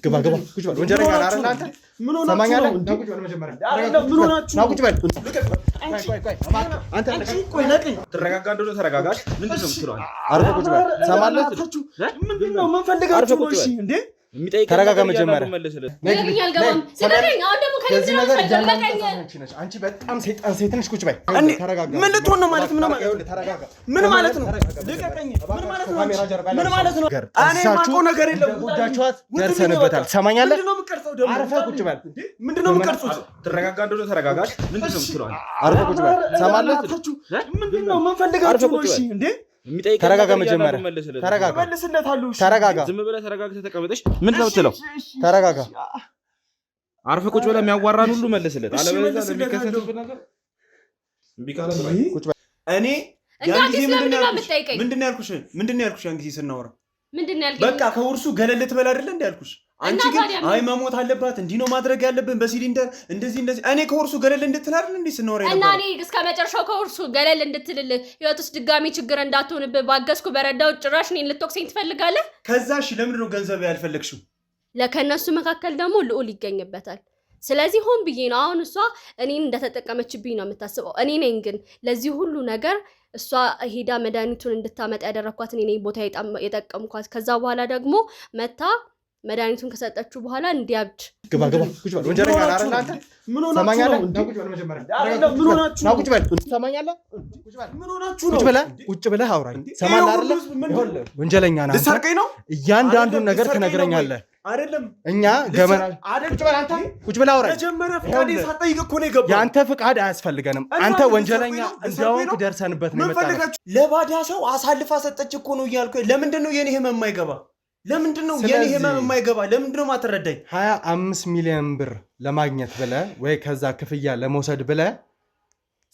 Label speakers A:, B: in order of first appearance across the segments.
A: ግባ ግባ፣ ቁጭ በል። ወንጀለኛ ነህ አይደል አንተ?
B: ምን ሆናችሁ
A: ሰማኛለህ?
B: ነው?
A: ና ቁጭ በል መጀመሪያ።
B: ምን ሆናችሁ
A: ና
B: ነው?
A: ቁጭ በል። ቆይ ቆይ ቆይ፣ አንተ
B: አንቺ ቆይ ለቀኝ።
C: ትረጋጋ እንደሆነ ተረጋጋሽ። ምንድን ነው የምትለው? አንተ?
A: አርፈህ ቁጭ በል። ሰማለህ?
B: ምንድን ነው? ምን ፈልጋችሁ
C: አርፈህ
B: ነው?
C: ቁጭ
B: እሺ
C: በል።
B: እንዴ
C: የሚጠይቀን
A: ተረጋጋ
C: ነገር
A: መጀመሪያ።
C: እያንዳንዱን መልስለት።
D: ልቀቀኝ፣ አልገባም። ልቀቀኝ። አሁን ደግሞ ከእኔ
A: ከዚህ
D: ምንም
A: ነገር
D: አልፈልግም።
A: እያንዳንዱ
D: ልቀቀኝ።
A: ጥፋት አንቺ ነሽ። አንቺ በጣም ሰይጣን ሴት ነሽ። ቁጭ በይ።
B: እንዴ፣
A: ተረጋጋ።
B: ምን ልትሆን ነው ማለት? ምን ማለት ነው?
A: ይኸውልህ፣ ተረጋጋ።
B: ምን ማለት ነው?
A: ተረጋጋ።
B: ልቀቀኝ። ምን ማለት ነው?
A: ካሜራ ጀርባ
B: ምን ማለት ነው?
A: ነገር
B: እኔ የማውቀው ነገር የለም።
A: ጎዳችኋት፣
B: ውጡልኝ
A: ደርሰንበታል።
B: በቃ።
A: ሰማኛለህ?
B: ምንድን ነው የምትቀርጸው ደግሞ?
A: አርፈህ ቁጭ በል።
B: እንዴ፣ ምንድን ነው የምትቀርጹት?
C: ትረጋጋ እንደሆነ ተረጋጋሽ። ምንድን ነው የምትለው? አንተ?
A: አርፈህ ቁጭ በል። ሰማለህ?
B: ምንድን ነው? ምን ፈልጋችሁ
C: አርፈህ
B: ነው?
C: ቁጭ
B: እሺ
C: በል።
B: እንዴ፣
C: የሚጠይቀን
A: ተረጋጋ
C: ነገር
A: መጀመሪያ።
C: እያንዳንዱን መልስለት።
A: ተረጋጋ።
B: እመልስለታለሁ። እሺ
A: ተረጋጋ።
C: ዝም ብለህ ተረጋግተህ ተቀመጠሽ። ምንድን ነው የምትለው?
A: ተረጋጋ።
C: አርፈህ ቁጭ ብለህ የሚያዋራን ሁሉ መልስለት።
B: እሺ፣
C: አለበለዚያ
B: መልስለታለሁ።
C: ለሚከሰትብህ ነገር እምቢ ካለ
A: ቁጭ በል።
B: እኔ
D: እንደ
B: ያን
D: አዲስ
B: ጊዜ ምንድን
D: ለምንድን
B: ነው
D: ነው
B: ያልኩሽ?
D: የምትጠይቀኝ?
B: ምንድን ነው ያልኩሽ? ምንድን ነው ያልኩሽ? ያን ጊዜ ስናወራ
D: ምንድን ነው ያልከኝ?
B: በቃ ከውርሱ ገለል ትበል አይደለ እንደ ያልኩሽ። አንቺ
D: እና
B: ግን
D: ታዲያ ምን?
B: አይ መሞት አለባት፣ እንዲህ ነው ማድረግ ያለብን በሲሊንደር እንደዚህ እንደዚህ። እኔ ከውርሱ ገለል እንድትል አይደል እንዴ ስናወራ
D: እና
B: የነበረው?
D: እኔ እስከ መጨረሻው ከውርሱ ገለል እንድትልልህ ህይወት ውስጥ ድጋሚ ችግር እንዳትሆንብህ ባገዝኩ በረዳው፣ ጭራሽ እኔን ልትወቅሰኝ ትፈልጋለህ?
B: ከዛ እሺ ለምንድን ነው ገንዘብ ያልፈለግሽው?
D: ለከነሱ መካከል ደግሞ ልዑል ይገኝበታል። ስለዚህ ሆን ብዬ ነው። አሁን እሷ እኔን እንደተጠቀመችብኝ ነው የምታስበው። እኔ ነኝ ግን ለዚህ ሁሉ ነገር እሷ ሄዳ መድኃኒቱን እንድታመጣ ያደረግኳት እኔ ነኝ፣ ቦታ የጠቀምኳት። ከዛ በኋላ ደግሞ መታ መድኃኒቱን ከሰጠችው በኋላ እንዲያብድ
A: ግባ ግባ፣ ቁጭ በል። ወንጀለኛ ነህ አይደል አንተ?
B: ምን ሆናችሁ
A: ሰማኛለህ?
B: ነው? እንዴ?
A: ና ቁጭ በል መጀመሪያ።
B: አይደለም፣ ምን ሆናችሁ
A: ና
B: ነው?
A: ቁጭ በል። ሰማኛለህ? ቁጭ በል።
B: ምን ሆናችሁ ነው?
A: ቁጭ ብለህ ቁጭ ብለህ አውራኝ።
B: እንዴ?
A: ሰማለህ
B: ይሄ
A: አይደለ?
B: ሁሉ ህዝብ ምንድን ነው?
A: ይኸውልህ ወንጀለኛ ነህ አንተ።
B: ልትሰርቀኝ ነው?
A: እያንዳንዱን
B: አይደለም፣
A: ነገር
B: ልትሰርቀኝ ነው ወይ?
A: ትነግረኛለህ።
B: አይደለም
A: እኛ ገመና
B: አይደለም።
A: ቁጭ በል አንተ። ቁጭ ብለህ አውራኝ።
B: መጀመሪያ ፍቃዴን
A: ይኸውልህ፣
B: ሳትጠይቅ እኮ ነው የገባው።
A: የአንተ ፍቃድ አያስፈልገንም።
B: እና
A: አንተ
B: ልትሰርቁኝ
A: ወንጀለኛ
B: ነው? ልትሰርቁኝ
A: እንደሆንክ
B: ነው?
A: ደርሰንበት ነው
B: ምን
A: የመጣነው።
B: ፈልጋችሁ? ለባዳ ሰው አሳልፋ ሰጠች እኮ ነው እያልኩ። ለምንድን ነው የኔ ህመም የማይገባ? ለምንድን ነው የኔ
A: ስለዚህ-
B: ህመም የማይገባ? ለምንድን ነው ማትረዳኝ?
A: 25 ሚሊዮን ብር ለማግኘት ብለህ ወይ ከዛ ክፍያ ለመውሰድ ብለህ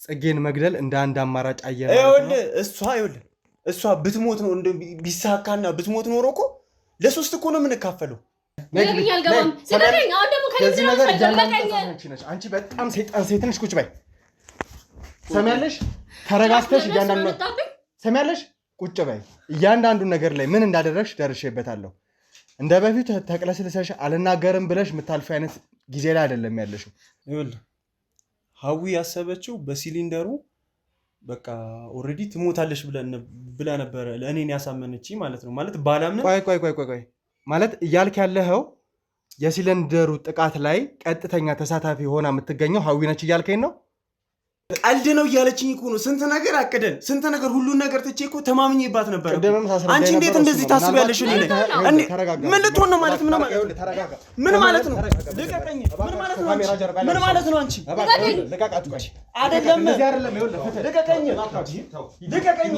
A: ጽጌን መግደል እንደ አንድ አማራጭ አየህ ማለት ነው።
B: ይኸውልህ እሷ ይኸውልህ እሷ ብትሞት ነው እንደ ቢሳካና ብትሞት ኖሮ እኮ ለሶስት እኮ ነው የምንካፈለው።
D: ልቀቀኝ፣ አልገባም። ልቀቀኝ። አሁን ደግሞ ከእኔ
A: ከዚህ
D: ምንም
A: ነገር
D: አልፈልግም።
A: እያንዳንዱ
D: ልቀቀኝ።
A: ጥፋት አንቺ ነሽ። አንቺ በጣም ሰይጣን ሴት ነሽ። ቁጭ በይ። ሰሚያለሽ? ተረጋግተሽ
D: ለእሱ
A: እያንዳንዱ
D: ነው የመጣብኝ?
A: ሰሚያለሽ? ቁጭ በይ። እያንዳንዱ ነገር ላይ ምን እንዳደረግሽ ደርሼበታለሁ። እንደ በፊቱ ተቅለስልሰሽ አልናገርም ብለሽ የምታልፊ አይነት ጊዜ ላይ አይደለም ያለሽው።
B: ይኸውልህ ሀዊ ያሰበችው በሲሊንደሩ በቃ already ትሞታለሽ ብላ ነበረ ለእኔን ያሳመነች ማለት ነው። ማለት ባላምንም
A: ቆይ ቆይ ቆይ ቆይ ቆይ ማለት እያልክ ያለኸው የሲሊንደሩ ጥቃት ላይ ቀጥተኛ ተሳታፊ ሆና የምትገኘው ሀዊ ነች እያልከኝ ነው?
B: ቀልድ ነው እያለችኝ እኮ ነው። ስንት ነገር አቅደን ስንት ነገር ሁሉን ነገር ትቼ እኮ ተማምኜባት ነበር።
A: ቅድምም ሳስረዳ
B: አንቺ እንዴት
A: የነበረው
B: እንደዚህ
A: እሱ ነው።
B: ታስቢያለሽ? እኔ ላይ
A: ምናልባት
B: እኔ
A: ተረጋጋ።
B: ምን ልትሆን ነው ማለት ምን ማለት
A: ይኸውልህ፣ ተረጋጋ።
B: ምን ማለት ነው?
A: ተረጋጋ።
B: ልቀቀኝ። ምን ማለት ነው?
A: ካሜራ
B: አንቺ?
A: ጀርባ
B: ምን ማለት ነው አንቺ?
A: እባክህ፣ ልቀቃት። ቆይ
B: አይደለም
A: እንደዚህ አይደለም። ይኸውልህ፣ ፍትህ።
B: ልቀቀኝ፣ ልቀቀኝ።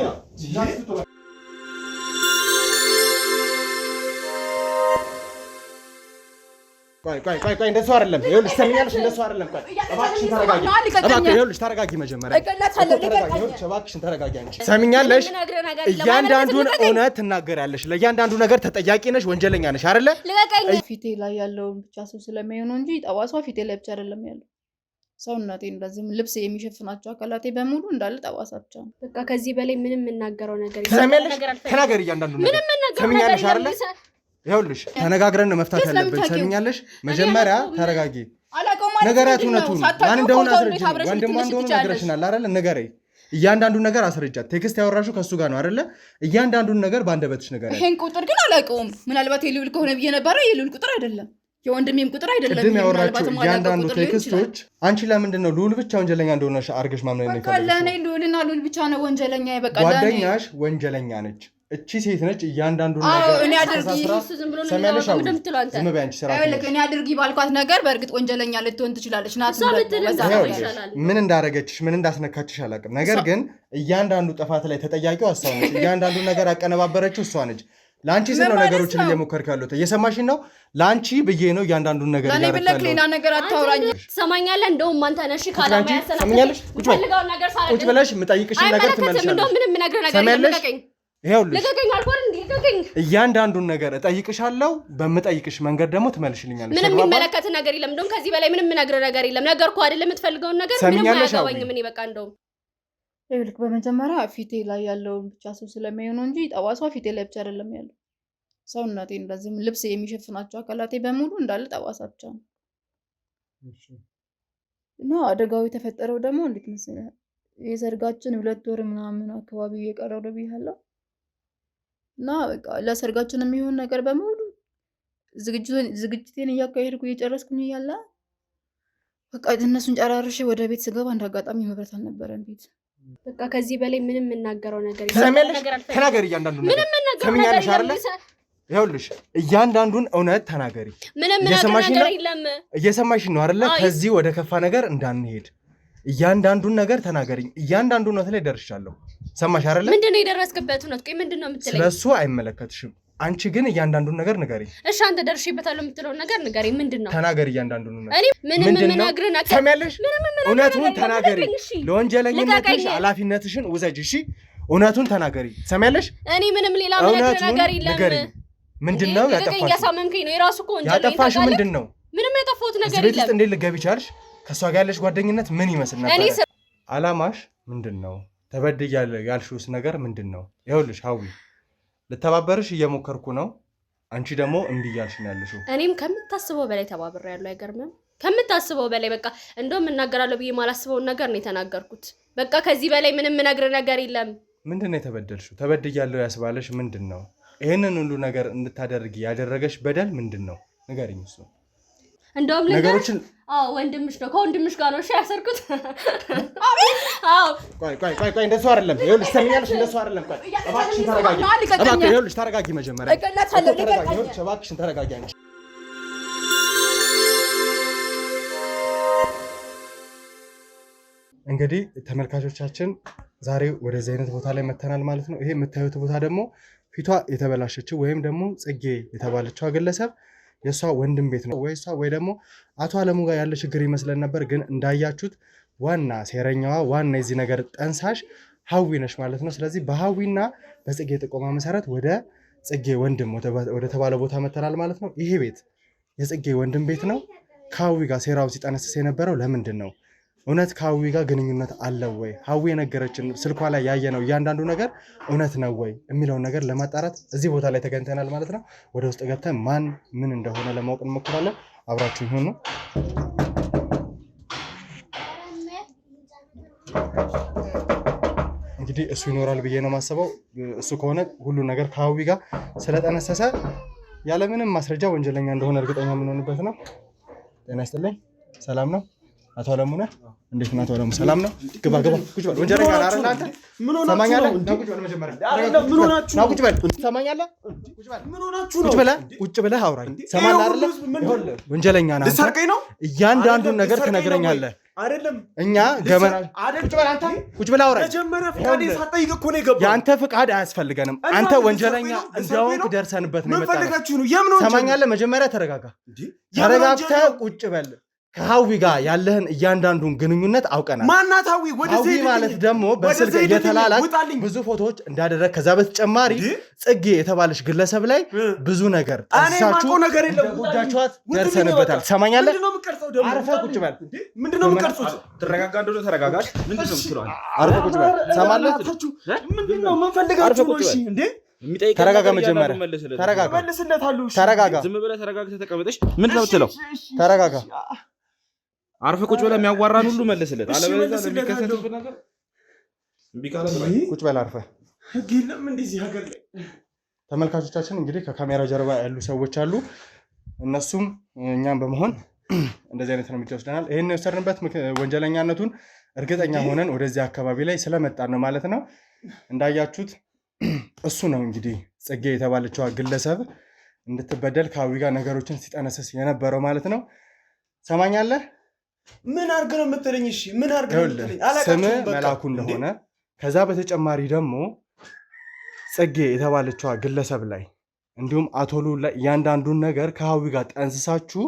A: ቆይ ቆይ ቆይ ቆይ እንደሱ አይደለም። ይኸውልሽ ትሰሚኛለሽ? እንደሱ አይደለም። ቆይ እባክሽን ተረጋጊ። እባክህ ይኸውልሽ ተረጋጊ መጀመሪያ።
D: እገላታለሁ፣
A: ተረጋጊ።
D: ልቀቀኝ።
A: ይኸውልሽ እባክሽን ተረጋጊ። አንቺ ትሰሚኛለሽ?
D: ምንም የምነግርህ ነገር የለም።
A: እያንዳንዱን
D: ልቀቀኝ።
A: እውነት ትናገሪያለሽ። ለእያንዳንዱ ነገር ተጠያቂ ነሽ፣ ወንጀለኛ ነሽ አይደለ?
D: ልቀቀኝ።
E: ፊቴ ላይ ያለውን ብቻ ሰው ስለሚያዩ ነው እንጂ ጠባሷ ፊቴ ላይ ብቻ አይደለም ያለው። ሰውነቴ እንደዚህም ልብስ የሚሸፍናቸው አካላቴ በሙሉ እንዳለ ጠባሳ ብቻ ነው።
D: በቃ ከዚህ በላይ ምንም የምናገረው ነገር የለም።
A: ትሰሚያለሽ?
D: ነገር አልፈልግም።
A: ተናገሪ እያንዳንዱን ነገር።
D: ምንም የምናገረው ነገር
A: ትሰሚኛለሽ አይደለ?
D: የለም።
A: ይኸውልሽ ተነጋግረን ነው መፍታት
E: ግን
A: ያለብን።
E: ስለምታውቂው-
A: ሰሚኛለሽ? መጀመሪያ
D: አላውቀውም።
A: ተረጋጊ።
E: አላውቀውም ማለት
A: ነገራት
E: ምንድን ነው?
A: እውነቱን
E: ሳታውቂው
A: ማን እንደሆነ
E: ከሆነ እንዴት
A: አስረጅ።
E: አብረሽ
A: ወንድሟ
E: ልትነሺ
A: እንደሆነ
E: ትችያለሽ?
A: ነግረሽናል አይደለ? ንገረኝ። እያንዳንዱን ነገር አስረጃት። text ያወራሽው ከእሱ ጋር ነው አይደለ? እያንዳንዱን ነገር በአንደበትሽ ንገሪያት።
E: ይሄን ቁጥር ግን አላውቀውም። ምናልባት የልዑል ከሆነ ብዬ ነበረ። የልዑል ቁጥር አይደለም፣ የወንድሜም ቁጥር አይደለም።
A: ቅድም
E: ይሄ
A: ያወራችው
E: ምናልባት የማላውቀው
A: እያንዳንዱ
E: ቁጥር ሊሆን ይችላል።
A: text ኦች አንቺ ለምንድን ነው ልዑል ብቻ ወንጀለኛ እንደሆነ አድርገሽ ማመን
E: በቃ
A: የፈለግሽው?
E: ለእኔ ልዑልና ልዑል ብቻ ነው ወንጀለኛ። በቃ ለእኔ
A: ጓደኛሽ ወንጀለኛ ነች። እቺ ሴት ነች እያንዳንዱን
E: አዎ፣
A: ነገር
E: እኔ አድርጊ።
A: አስተሳስራ።
D: እሱ ዝም ብሎ ነው
A: ሰሚያለሽ?
D: የሚያወራው። ምንድን ነው የምትለው አንተ?
A: ዝም በይ አንቺ ስርዓት
E: ይኸውልህ
A: ነሽ።
E: እኔ አድርጊ ባልኳት ነገር በእርግጥ ወንጀለኛ ልትሆን ትችላለች። ናት
D: እሷ
E: ደግሞ
D: ብትልም
E: በዛ
D: ሰው
E: ነገር።
A: ይኸውልሽ
D: ይሻላል።
A: ምን እንዳረገችሽ ምን እንዳስነካችሽ አላውቅም። ነገር ግን እያንዳንዱ ጥፋት ላይ ተጠያቂው እሷ ነች። እያንዳንዱ ነገር ያቀነባበረችው እሷ ነች። ለአንቺ ስል
E: ምን
A: ነው
E: ማለት
A: ነገሮችን
E: ነው?
A: እየሞከርክ ያለሁት። እየሰማሽኝ ነው? ለአንቺ ብዬ ነው እያንዳንዱን ነገር
E: ለእኔ
A: እያደረግክ
E: ብለህ
A: ያለሁት።
E: ሌላ ነገር አታውራኝ።
D: ትሰማኛለህ? እንደውም አንተ ነህ እሺ ካላማ
A: አንቺ
D: ያሰናከልከኝ።
A: ሰሚኛለሽ? ቁጭ በይ።
D: የምፈልገውን ነገር ሳላደርግ
A: ቁጭ ብለሽ የምጠይቅሽን ነገር
D: አይመለከትም። እንደውም
A: ትመልሻለሽ።
D: ምንም የምነግርህ ነገር የለም።
A: ሰሚያለሽ?
D: ልቀቀኝ፣
A: ይኸውልሽ
D: ልቀቀኝ አልኩህ አይደል? ልቀቀኝ።
A: እያንዳንዱን ነገር እጠይቅሻለሁ። በምጠይቅሽ መንገድ ደግሞ ትመልሽልኛለሽ።
D: ምንም
A: ተግባባን?
D: የሚመለከት ነገር የለም። እንደውም ከዚህ በላይ ምንም የምነግርህ ነገር የለም። ነገርኩህ አይደል? የምትፈልገውን ነገር ምንም
A: ሰሚኛለሽ?
D: አያገባኝም።
A: አውሪ።
D: እኔ በቃ እንደውም
E: ይኸውልህ በመጀመሪያ ፊቴ ላይ ያለውን ብቻ ሰው ስለሚያዩ ነው እንጂ ጠባሷ ፊቴ ላይ ብቻ አይደለም ያለው። ሰውነቴ እንደዚህም ልብስ የሚሸፍናቸው አካላቴ በሙሉ እንዳለ ጠባሳ ብቻ ነው። እና አደጋው የተፈጠረው ደግሞ እንዴት መሰለህ፣ የሰርጋችን 2 ወር ምናምን አካባቢ እየቀረው ነው ብያለሁ። እና በቃ ለሰርጋችን የሚሆን ነገር በሙሉ ዝግጅቴን እያካሄድኩ እየጨረስኩኝ እያለ በቃ እነሱን ጨራርሼ ወደ ቤት ስገባ እንደ አጋጣሚ መብራት አልነበረም ቤት።
D: በቃ ከዚህ በላይ ምንም የምናገረው ነገር የለም።
A: ትሰሚያለሽ?
D: ነገር አልፈልግም።
A: ተናገሪ፣ እያንዳንዱን ነገር
D: ምንም የምናገረው ነገር
A: ትሰሚኛለሽ
D: የለም።
A: አይደለ? ይኸውልሽ እያንዳንዱን እውነት ተናገሪ።
D: ምንም የምናገረው
A: እየሰማሽኝ
D: ነገር
A: ነው?
D: የለም።
A: እየሰማሽኝ ነው አይደለ?
D: አዎ።
A: ከዚህ ወደ ከፋ ነገር እንዳንሄድ እያንዳንዱን ነገር ተናገሪኝ። እያንዳንዱ እውነት ላይ ደርሻለሁ። ሰማሽ አይደለ?
D: ምንድን ነው የደረስክበት እውነት? ቆይ ምንድን ነው የምትለኝ?
A: ስለሱ አይመለከትሽም። አንቺ ግን እያንዳንዱን ነገር ንገሪኝ።
D: እሺ አንተ ደርሼበታለሁ የምትለውን ነገር ንገረኝ። ምንድን ነው?
A: ተናገሪ እያንዳንዱን እውነት።
D: እኔ ምንም
A: ምንድን ነው?
D: የምነግርህ ነገር
A: ሰሚያለሽ? እውነቱን
D: ነገር የለም።
A: ተናገሪ።
D: ልቀቀኝ፣ እሺ።
A: ለወንጀለኝነትሽ
D: ልቀቀኝ።
A: ኃላፊነትሽን ውሰጅ። እሺ፣ እውነቱን ተናገሪ። ሰሚያለሽ?
D: እኔ ምንም ሌላ የምነግርህ
A: እውነቱን
D: ነገር የለም።
A: ንገሪኝ። ምንድን ነው
D: ልቀቀኝ፣
A: ያጠፋሽው?
D: እያሳመምከኝ ነው። የራሱ እኮ ወንጀል ነው።
A: ያጠፋሽው
D: ታውቃለህ?
A: ምንድን ነው?
D: ምንም ያጠፋሁት
A: እዚህ
D: ነገር
A: ቤት ውስጥ
D: የለም።
A: እንዴት ልትገቢ ቻልሽ? ከእሷ ጋር ያለሽ ጓደኝነት ምን ይመስል
D: እኔ
A: ነበረ? አላማሽ ምንድን ነው? ተበድያለሁ ያልሽውስ ነገር ምንድን ነው? ይኸውልሽ ሀዊ፣ ልተባበርሽ እየሞከርኩ ነው። አንቺ ደግሞ እምቢ እያልሽ ነው ያለሽው።
D: እኔም ከምታስበው በላይ ተባብሬያለሁ። አይገርምም? ከምታስበው በላይ በቃ እንደውም እናገራለሁ ብዬ የማላስበውን ነገር ነው የተናገርኩት። በቃ ከዚህ በላይ ምንም የምነግርህ ነገር የለም።
A: ምንድን ነው የተበደልሽው? ተበድያለሁ ያስባለሽ ምንድን ነው? ይህንን ሁሉ ነገር እንድታደርጊ ያደረገሽ በደል ምንድን ነው? ንገሪኝ። እሱ
D: እንደውም ልንገርሽ፣
A: ነገሮችን
D: አዎ ወንድምሽ ነው፣ ከወንድምሽ ጋር ነው እሺ ያሰርኩት። አዎ
A: ቆይ ቆይ ቆይ ቆይ፣ እንደሱ አይደለም። ይኸውልሽ ትሰሚኛለሽ? እንደሱ አይደለም። ቆይ እባክሽን ተረጋጊ። እባክሽ ይኸውልሽ ተረጋጊ። መጀመሪያ
E: እገላታለሁ፣
A: ተረጋጊ።
E: ልቀቀኝ።
A: ይኸውልሽ እባክሽን ተረጋጊ አንቺ። እንግዲህ ተመልካቾቻችን ዛሬ ወደዚህ አይነት ቦታ ላይ መተናል ማለት ነው። ይሄ የምታዩት ቦታ ደግሞ ፊቷ የተበላሸችው ወይም ደግሞ ጽጌ የተባለችዋ ግለሰብ የእሷ ወንድም ቤት ነው። ወይ እሷ ወይ ደግሞ አቶ አለሙ ጋር ያለ ችግር ይመስለን ነበር፣ ግን እንዳያችሁት ዋና ሴረኛዋ ዋና የዚህ ነገር ጠንሳሽ ሀዊ ነች ማለት ነው። ስለዚህ በሀዊና በጽጌ ጥቆማ መሰረት ወደ ጽጌ ወንድም ወደ ተባለ ቦታ መተናል ማለት ነው። ይሄ ቤት የጽጌ ወንድም ቤት ነው። ከሀዊ ጋር ሴራውን ሲጠነስስ የነበረው ለምንድን ነው? እውነት ከሀዊ ጋር ግንኙነት አለው ወይ? ሀዊ የነገረችን ስልኳ ላይ ያየነው እያንዳንዱ ነገር እውነት ነው ወይ የሚለውን ነገር ለማጣራት እዚህ ቦታ ላይ ተገኝተናል ማለት ነው። ወደ ውስጥ ገብተን ማን ምን እንደሆነ ለማወቅ እንሞክራለን። አብራችሁ ይሁኑ። እንግዲህ እሱ ይኖራል ብዬ ነው የማስበው። እሱ ከሆነ ሁሉ ነገር ከሀዊ ጋር ስለጠነሰሰ ያለምንም ማስረጃ ወንጀለኛ እንደሆነ እርግጠኛ የምንሆንበት ነው። ጤና ይስጥልኝ። ሰላም ነው አቶ አለሙ ነህ? እንዴት ነው አቶ አለሙ? ሰላም ነው? ግባ ግባ፣ ቁጭ በል። ወንጀለኛ ነህ አይደል አንተ?
B: ምን ሆናችሁ
A: ሰማኛለህ?
B: ነው?
A: ና ቁጭ በል መጀመሪያ።
B: አይደለም፣ ምን ሆናችሁ
A: ና
B: ነው?
A: ቁጭ በል። ሰማኛለህ? ቁጭ በል።
B: ምን ሆናችሁ ነው?
A: ቁጭ ብለህ ቁጭ ብለህ አውራኝ።
B: እንዴ?
A: ሰማለህ
B: ይሄ ሁሉ
A: አይደለ?
B: ህዝብ ምንድን ነው?
A: ይኸውልህ ወንጀለኛ ነህ አንተ።
B: ልትሰርቀኝ ነው?
A: እያንዳንዱን
B: አይደለም፣
A: ነገር
B: ልትሰርቀኝ ነው ወይ?
A: ትነግረኛለህ።
B: አይደለም
A: እኛ ገመና
B: አይደለም።
A: ቁጭ በል አንተ፣ ቁጭ ብለህ አውራኝ።
B: መጀመሪያ ፍቃዴ
A: ይኸውልህ፣
B: ሳትጠይቅ እኮ ነው የገባው።
A: የአንተ ፍቃድ አያስፈልገንም።
B: እና
A: አንተ
B: ልትሰርቀኝ
A: ወንጀለኛ
B: ነው? ልትሰርቀኝ
A: እንደሆንክ
B: ነው?
A: ደርሰንበት ነው
B: ምን
A: የመጣነው።
B: ፈልጋችሁ ነው? የምን ወንጀል ነው?
A: ሰማኛለህ? መጀመሪያ ተረጋጋ።
B: እንዴ? የምን ወንጀል
A: ተረጋግተህ
B: ነው?
A: ቁጭ በል። ከሀዊ ጋር ያለህን እያንዳንዱን ግንኙነት አውቀናል።
B: ማናት ሀዊ? ወደዚህ
A: ሀዊ
B: ሂድልኝ።
A: ማለት ደግሞ በስልክ
B: ወደዚህ ሂድልኝ።
A: እየተላላክ
B: ውጣልኝ።
A: ብዙ ፎቶዎች እንዳደረግ ከዛ በተጨማሪ
B: እንዴ?
A: ጽጌ የተባለች ግለሰብ ላይ ብዙ ነገር
B: እኔ
A: ጠንሳችሁ
B: የማውቀው ነገር የለም።
A: እንደጎዳችኋት
B: ውጣልኝ።
A: ደርሰንበታል።
B: በቃ።
A: ሰማኛለህ?
B: ምንድን ነው የምትቀርጸው ደግሞ?
A: አርፈህ ቁጭ በል።
B: እንዴ? ምንድን ነው የምትቀርጹት?
C: ትረጋጋ እንደሆነ ተረጋጋሽ። ምንድን ነው የምትለው አንተ?
A: አርፈህ ቁጭ በል። ሰማለህ?
B: ምንድን ነው ምን ፈልጋችሁ
C: አርፈህ
B: ነው?
C: ቁጭ
B: እሺ
C: በል።
B: እንዴ?
C: የሚጠይቀህ
A: ተረጋጋ
C: ነገር
A: መጀመሪያ።
C: እያንዳንዱን መልስለት።
A: ተረጋጋ።
B: እመልስለታለሁ። እሺ።
A: ተረጋጋ፣
C: ዝም ብለህ ተረጋግተህ ተቀመጠሽ። ምንድን ነው የምትለው?
A: ተረጋጋ።
C: አርፈህ ቁጭ ብለህ የሚያዋራን ሁሉ መልስለት።
B: እሺ፣
C: አለበለዚያ
B: እመልስለታለሁ።
C: ለሚከሰትብህ ነገር እምቢ ካለ
A: ቁጭ በል አርፈህ።
B: ህግ የለም እንደዚህ ሀገር ላይ።
A: ተመልካቾቻችን እንግዲህ ከካሜራ ጀርባ ያሉ ሰዎች አሉ። እነሱም እኛም በመሆን እንደዚህ አይነት እርምጃ ወስደናል። ይህን የወሰድንበት ወንጀለኛነቱን እርግጠኛ ሆነን ወደዚህ አካባቢ ላይ ስለመጣን ነው ማለት ነው። እንዳያችሁት እሱ ነው እንግዲህ ጽጌ የተባለችዋ ግለሰብ እንድትበደል ከሀዊ ጋር ነገሮችን ሲጠነስስ የነበረው ማለት ነው። ሰማኛለህ?
B: ምን አድርግ ነው የምትለኝ? እሺ ምን አድርግ ነው
A: ይኸውልህ
B: የምትለኝ?
A: ስም
B: አላውቃችሁም በቃ።
A: መላኩ እንደሆነ ከዛ በተጨማሪ ደግሞ ጽጌ የተባለችዋ ግለሰብ ላይ እንዲሁም አቶ ልዑል ላይ እያንዳንዱን ነገር ከሀዊ ጋር ጠንስሳችሁ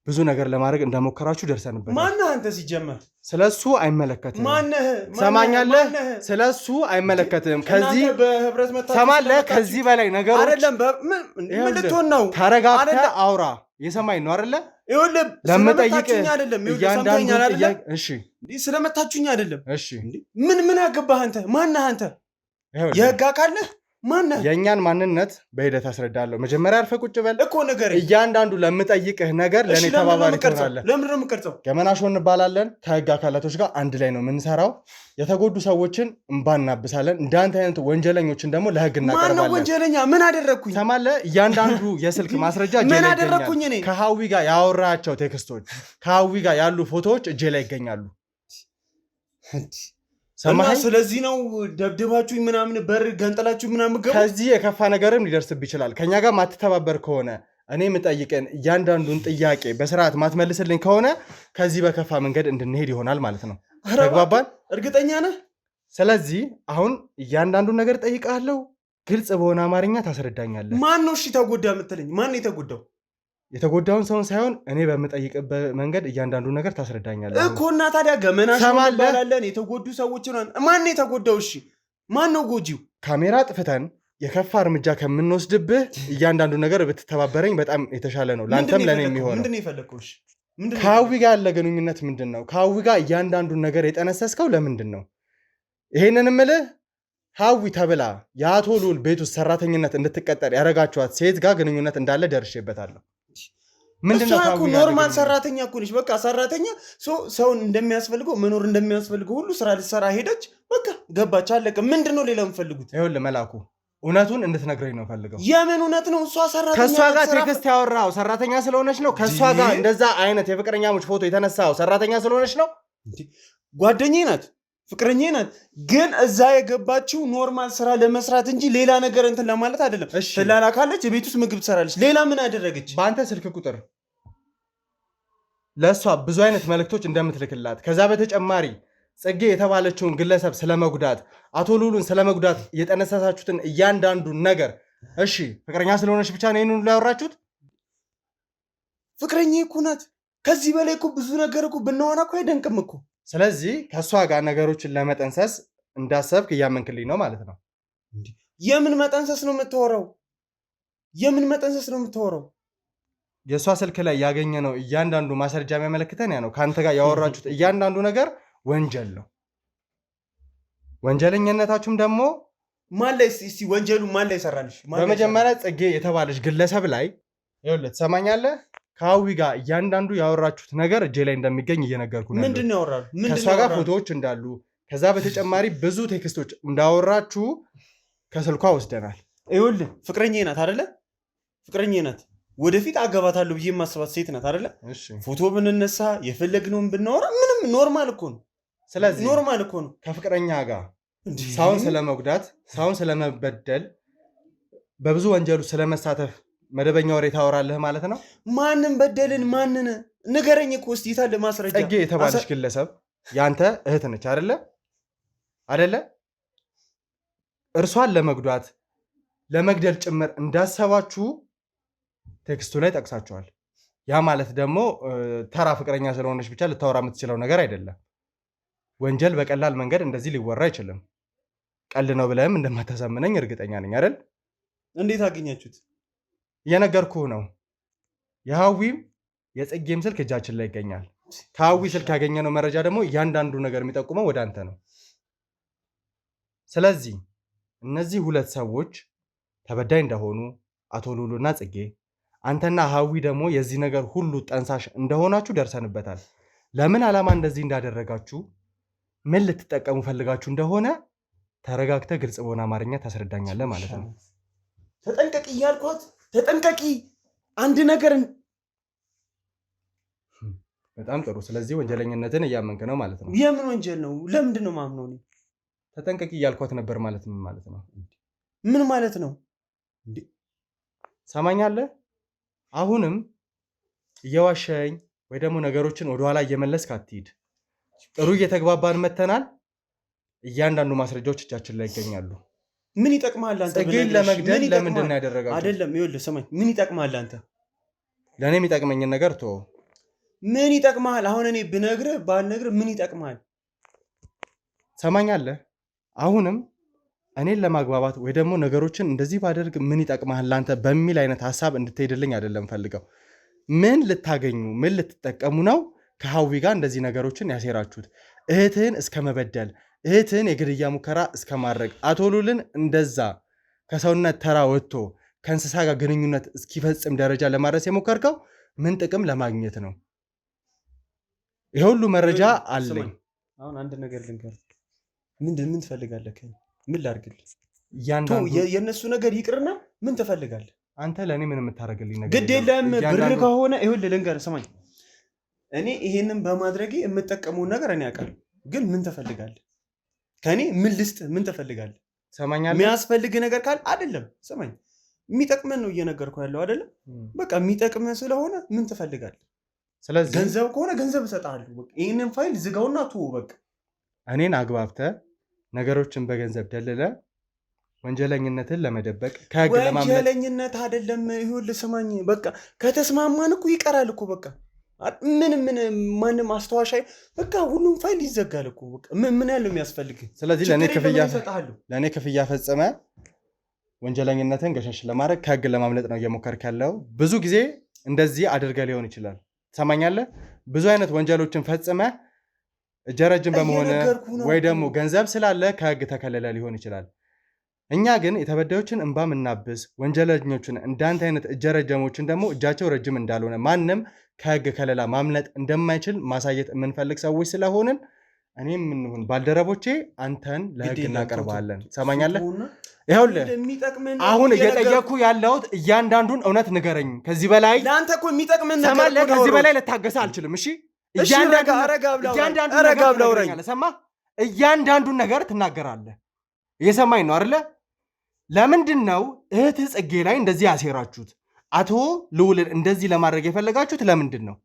A: ብዙ ነገር ለማድረግ እንደሞከራችሁ ደርሰንበታል።
B: ማነህ አንተ ሲጀመር?
A: ስለ እሱ አይመለከትም።
B: ማነህ?
A: ሰማኛለህ?
B: ማነህ?
A: ስለ እሱ አይመለከትም። ከዚህ
B: እናንተ በህብረት መታችሁ
A: ሰማለህ?
B: ስለመጣችሁ-
A: ከዚህ በላይ ነገሮች
B: አይደለም። ምን
A: ይኸውልህ፣
B: ልትሆን ነው?
A: ተረጋግተህ
B: አይደለም።
A: አውራ። የሰማኝ ነው አይደለ?
B: ይኸውልህ
A: ለምጠይቅህ
B: ስለመታችሁኝ አይደለም። ይኸውልህ
A: እያንዳንዱ
B: ሰምተኸኛል አይደለ?
A: ጥያቄ እሺ፣
B: እንዲህ ስለመታችሁኝ አይደለም።
A: እሺ።
B: ምን ምን አገባህ አንተ? ማነህ አንተ?
A: ይኸውልህ
B: የህግ አካል ነህ? ማነህ?
A: የእኛን ማንነት በሂደት አስረዳለሁ። መጀመሪያ አርፈህ ቁጭ በል
B: እኮ ንገረኝ።
A: እያንዳንዱ ለምጠይቅህ ነገር ለእኔ ተባባሪ ትሆናለህ።
B: ለምንድን ነው የምቀርጸው?
A: ገመና ሾው እንባላለን። ከህግ አካላቶች ጋር አንድ ላይ ነው የምንሰራው። የተጎዱ ሰዎችን እንባ እናብሳለን። እንዳንተ አይነት ወንጀለኞችን ደግሞ ለህግ እናቀርባለን።
B: ማነው ወንጀለኛ? ምን አደረግኩኝ?
A: ሰማለህ? እያንዳንዱ የስልክ ማስረጃ እጄ
B: ምን
A: ላይ
B: አደረግኩኝ እኔ?
A: ከሀዊ ጋር ያወራቸው text ኦች፣ ከሀዊ ጋር ያሉ ፎቶዎች እጄ ላይ ይገኛሉ።
B: ሰማኸኝ? ስለዚህ ነው ደብድባችሁኝ ምናምን በር ገንጥላችሁ ምናምን ገቡ።
A: ከዚህ የከፋ ነገርም ሊደርስብ ይችላል። ከኛ ጋር ማትተባበር ከሆነ፣ እኔ የምጠይቅን እያንዳንዱን ጥያቄ በስርዓት ማትመልስልኝ ከሆነ ከዚህ በከፋ መንገድ እንድንሄድ ይሆናል ማለት ነው። ተግባባን?
B: እርግጠኛ ነህ?
A: ስለዚህ አሁን እያንዳንዱን ነገር ጠይቃለሁ፣ ግልጽ በሆነ አማርኛ ታስረዳኛለህ።
B: ማን ነው እሺ ተጎዳ የምትለኝ? ማን ነው የተጎዳው?
A: የተጎዳውን ሰውን ሳይሆን እኔ በምጠይቅበት መንገድ እያንዳንዱ ነገር ታስረዳኛለህ
B: እኮ። እና ታዲያ ገመና እንባላለን፣ የተጎዱ ሰዎች። ማን ነው የተጎዳው? እሺ ማን ነው ጎጂው?
A: ካሜራ ጥፍተን የከፋ እርምጃ ከምንወስድብህ እያንዳንዱ ነገር ብትተባበረኝ በጣም የተሻለ ነው፣ ለአንተም ለእኔ የሚሆነው።
B: ምንድን ነው የፈለግከው? እሺ
A: ከሀዊ ጋር ያለ ግንኙነት ምንድን ነው? ከሀዊ ጋር እያንዳንዱን ነገር የጠነሰስከው ለምንድን ነው? ይሄንን እምልህ ሀዊ ተብላ የአቶ ልዑል ቤት ውስጥ ሰራተኝነት እንድትቀጠር ያደረጋችኋት ሴት ጋር ግንኙነት እንዳለ ደርሼበታለሁ።
B: ምንድነው? Normal ሰራተኛ እኮ ነች። በቃ ሰራተኛ ሰውን እንደሚያስፈልገው፣ መኖር እንደሚያስፈልገው ሁሉ ስራ ልትሰራ ሄደች። በቃ ገባች፣ አለቀ። ምንድነው ሌላ የምፈልጉት?
A: ይኸውልህ መላኩ፣ እውነቱን እንድትነግረኝ ነው ፈልገው።
B: የምን እውነት ነው? እሷ ሰራተኛ
A: ከእሷ ጋር text ያወራው ሰራተኛ ስለሆነች ነው? ከእሷ ጋር እንደዛ አይነት የፍቅረኛሞች ፎቶ የተነሳው ሰራተኛ ስለሆነች ነው?
B: ጓደኛዬ ናት፣ ፍቅረኛዬ ናት። ግን እዛ የገባችው normal ስራ ለመስራት እንጂ ሌላ ነገር እንትን ለማለት አይደለም። ትላላካለች፣ የቤት ውስጥ ምግብ ትሰራለች። ሌላ ምን አደረገች?
A: በአንተ ስልክ ቁጥር ለእሷ ብዙ አይነት መልእክቶች እንደምትልክላት፣ ከዛ በተጨማሪ ጽጌ የተባለችውን ግለሰብ ስለመጉዳት፣ አቶ ሉሉን ስለመጉዳት የጠነሰሳችሁትን እያንዳንዱን ነገር፣ እሺ ፍቅረኛ ስለሆነች ብቻ ነው ይህንን ሁሉ ያወራችሁት?
B: ፍቅረኛ እኮ ናት። ከዚህ በላይ እኮ ብዙ ነገር እኮ ብናወራ እኮ አይደንቅም እኮ።
A: ስለዚህ ከእሷ ጋር ነገሮችን ለመጠንሰስ እንዳሰብክ እያመንክልኝ ነው ማለት ነው።
B: የምን መጠንሰስ ነው የምታወራው? የምን መጠንሰስ ነው የምታወራው?
A: የእሷ ስልክ ላይ ያገኘነው እያንዳንዱ ማስረጃ የሚያመለክተን ያ ነው። ከአንተ ጋር ያወራችሁት እያንዳንዱ ነገር ወንጀል ነው። ወንጀለኝነታችሁም ደግሞ
B: ማን ላይ እስቲ ወንጀሉ ማን ላይ ሰራልሽ?
A: በመጀመሪያ ጽጌ የተባለች ግለሰብ ላይ። ይኸውልህ፣ ትሰማኛለህ? ከሀዊ ጋር እያንዳንዱ ያወራችሁት ነገር እጄ ላይ እንደሚገኝ እየነገርኩ ነው።
B: ምንድን ነው ያወራሉ?
A: ከእሷ ጋር ፎቶዎች እንዳሉ፣ ከዛ በተጨማሪ ብዙ text ኦች እንዳወራችሁ ከስልኳ ወስደናል።
B: ይኸውልህ፣ ፍቅረኛዬ ናት አይደለ? ፍቅረኛዬ ናት። ወደፊት አገባታለሁ ብዬ የማስባት ሴት ናት አይደለ? ፎቶ ብንነሳ፣ የፈለግነውን ብናወራ ምንም normal እኮ ነው።
A: ስለዚህ
B: Normal እኮ ነው።
A: ከፍቅረኛ ጋር ሰውን ስለመጉዳት፣ ሰውን ስለመበደል፣ በብዙ ወንጀሉ ስለመሳተፍ መደበኛ ወሬ ታወራለህ ማለት ነው።
B: ማንን በደልን? ማንን ንገረኝ እኮ እስኪ፣ የታለ ማስረጃ?
A: ጽጌ የተባለች ግለሰብ ያንተ እህት ነች አይደለ? አይደለ? እርሷን ለመጉዳት፣ ለመግደል ጭምር እንዳሰባችሁ text ኡ ላይ ጠቅሳችኋል። ያ ማለት ደግሞ ተራ ፍቅረኛ ስለሆነች ብቻ ልታወራ የምትችለው ነገር አይደለም። ወንጀል በቀላል መንገድ እንደዚህ ሊወራ አይችልም። ቀልድ ነው ብለህም እንደማታሳምነኝ እርግጠኛ ነኝ አይደል?
B: እንዴት አገኛችሁት?
A: እየነገርኩህ ነው። የሀዊም የጽጌም ስልክ እጃችን ላይ ይገኛል። ከሀዊ ስልክ ያገኘነው መረጃ ደግሞ እያንዳንዱ ነገር የሚጠቁመው ወደ አንተ ነው። ስለዚህ እነዚህ ሁለት ሰዎች ተበዳይ እንደሆኑ፣ አቶ ሉሉና ጽጌ፣ አንተና ሀዊ ደግሞ የዚህ ነገር ሁሉ ጠንሳሽ እንደሆናችሁ ደርሰንበታል። ለምን ዓላማ እንደዚህ እንዳደረጋችሁ፣ ምን ልትጠቀሙ ፈልጋችሁ እንደሆነ ተረጋግተህ ግልጽ በሆነ አማርኛ ታስረዳኛለህ ማለት ነው።
B: ተጠንቀቂ እያልኳት፣ ተጠንቀቂ አንድ ነገር
A: በጣም ጥሩ። ስለዚህ ወንጀለኝነትን እያመንክ ነው ማለት ነው።
B: የምን ወንጀል ነው? ለምንድን ነው ማምነው? እኔ
A: ተጠንቀቂ እያልኳት ነበር ማለት ምን ማለት ነው?
B: ምን ማለት ነው?
A: ሰማኛለህ? አሁንም እየዋሸኝ ወይ ደግሞ ነገሮችን ወደኋላ እየመለስክ አትሂድ። ጥሩ እየተግባባን መተናል። እያንዳንዱ ማስረጃዎች እጃችን ላይ ይገኛሉ።
B: ምን ይጠቅማል አንተ?
A: ጽጌን ለመግደል ለምንድን ነው ያደረጋችሁት?
B: አይደለም፣ ይኸውልህ ስማኝ፣ ምን ይጠቅማል አንተ?
A: ለእኔ የሚጠቅመኝን ነገር ተወው።
B: ምን ይጠቅማል? አሁን እኔ ብነግርህ ባልነግርህ ምን ይጠቅማል?
A: ሰማኛለህ? አሁንም እኔን ለማግባባት ወይ ደግሞ ነገሮችን እንደዚህ ባደርግ ምን ይጠቅማል ለአንተ በሚል አይነት ሀሳብ እንድትሄድልኝ አይደለም ፈልገው። ምን ልታገኙ፣ ምን ልትጠቀሙ ነው ከሀዊ ጋር እንደዚህ ነገሮችን ያሴራችሁት? እህትህን እስከ መበደል፣ እህትህን የግድያ ሙከራ እስከ ማድረግ፣ አቶ ሉልን እንደዛ ከሰውነት ተራ ወጥቶ ከእንስሳ ጋር ግንኙነት እስኪፈጽም ደረጃ ለማድረስ የሞከርከው ምን ጥቅም ለማግኘት ነው? ይሄ ሁሉ መረጃ አለኝ።
B: አሁን አንድ ነገር ልንገርህ። ምን ትፈልጋለህ? ምን ላድርግልህ?
A: እያንዳንዱ
B: የእነሱ ነገር ይቅርና ምን ትፈልጋለህ?
A: አንተ ለእኔ ምን የምታደርግልኝ ነገር
B: ግድ የለም። ብር ከሆነ ይኸውልህ ልንገርህ፣ ስማኝ፣ እኔ ይሄንን በማድረጌ የምጠቀመውን ነገር እኔ አውቃለሁ። ግን ምን ትፈልጋለህ? ከእኔ ምን ልስጥህ? ምን ትፈልጋለህ?
A: ሰማኛለህ?
B: የሚያስፈልግ ነገር ካለ አይደለም፣ ስማኝ፣ የሚጠቅመን ነው እየነገርኩህ ያለው አይደለም። በቃ የሚጠቅምህ ስለሆነ ምን ትፈልጋለህ?
A: ስለዚህ
B: ገንዘብ ከሆነ ገንዘብ እሰጥሃለሁ። በቃ ይሄንን ፋይል ዝጋውና ተወው። በቃ
A: እኔን አግባብተህ ነገሮችን በገንዘብ ደልለህ ወንጀለኝነትን ለመደበቅ ከህግ ለማምለጥ
B: ወንጀለኝነት አይደለም። ይኸውልህ ስማኝ፣ በቃ ከተስማማን እኮ ይቀራል እኮ በቃ ምንም ምን ማንም አስተዋሻይ በቃ ሁሉም ፋይል ይዘጋል እኮ በቃ ምን ያለው የሚያስፈልግህ?
A: ስለዚህ ለእኔ ክፍያ ፈጽመ ወንጀለኝነትን ገሸሽ ለማድረግ ከህግ ለማምለጥ ነው እየሞከርክ ያለው። ብዙ ጊዜ እንደዚህ አድርገህ ሊሆን ይችላል። ትሰማኛለህ? ብዙ አይነት ወንጀሎችን ፈጽመ እጀ ረጅም በመሆን ወይ ደግሞ ገንዘብ ስላለ ከህግ ተከለለ ሊሆን ይችላል። እኛ ግን የተበዳዮችን እንባ ምናብስ ወንጀለኞችን እንዳንተ አይነት እጀ ረጀሞችን ደግሞ እጃቸው ረጅም እንዳልሆነ ማንም ከህግ ከለላ ማምለጥ እንደማይችል ማሳየት የምንፈልግ ሰዎች ስለሆንን እኔም ምንሆን ባልደረቦቼ አንተን ለህግ እናቀርባለን። ትሰማኛለህ? ይኸውልህ አሁን እየጠየኩ ያለሁት እያንዳንዱን እውነት ንገረኝ። ከዚህ በላይ
B: ለአንተ እኮ የሚጠቅምን ነገር
A: ከዚህ በላይ ልታገሰ አልችልም። እሺ፣ እያንዳንዱን ነገር ትናገራለህ። እየሰማኝ ነው አይደለ? ለምንድን ነው እህትህ ጽጌ ላይ እንደዚህ ያሴራችሁት? አቶ ልዑልን እንደዚህ ለማድረግ የፈለጋችሁት ለምንድን ነው?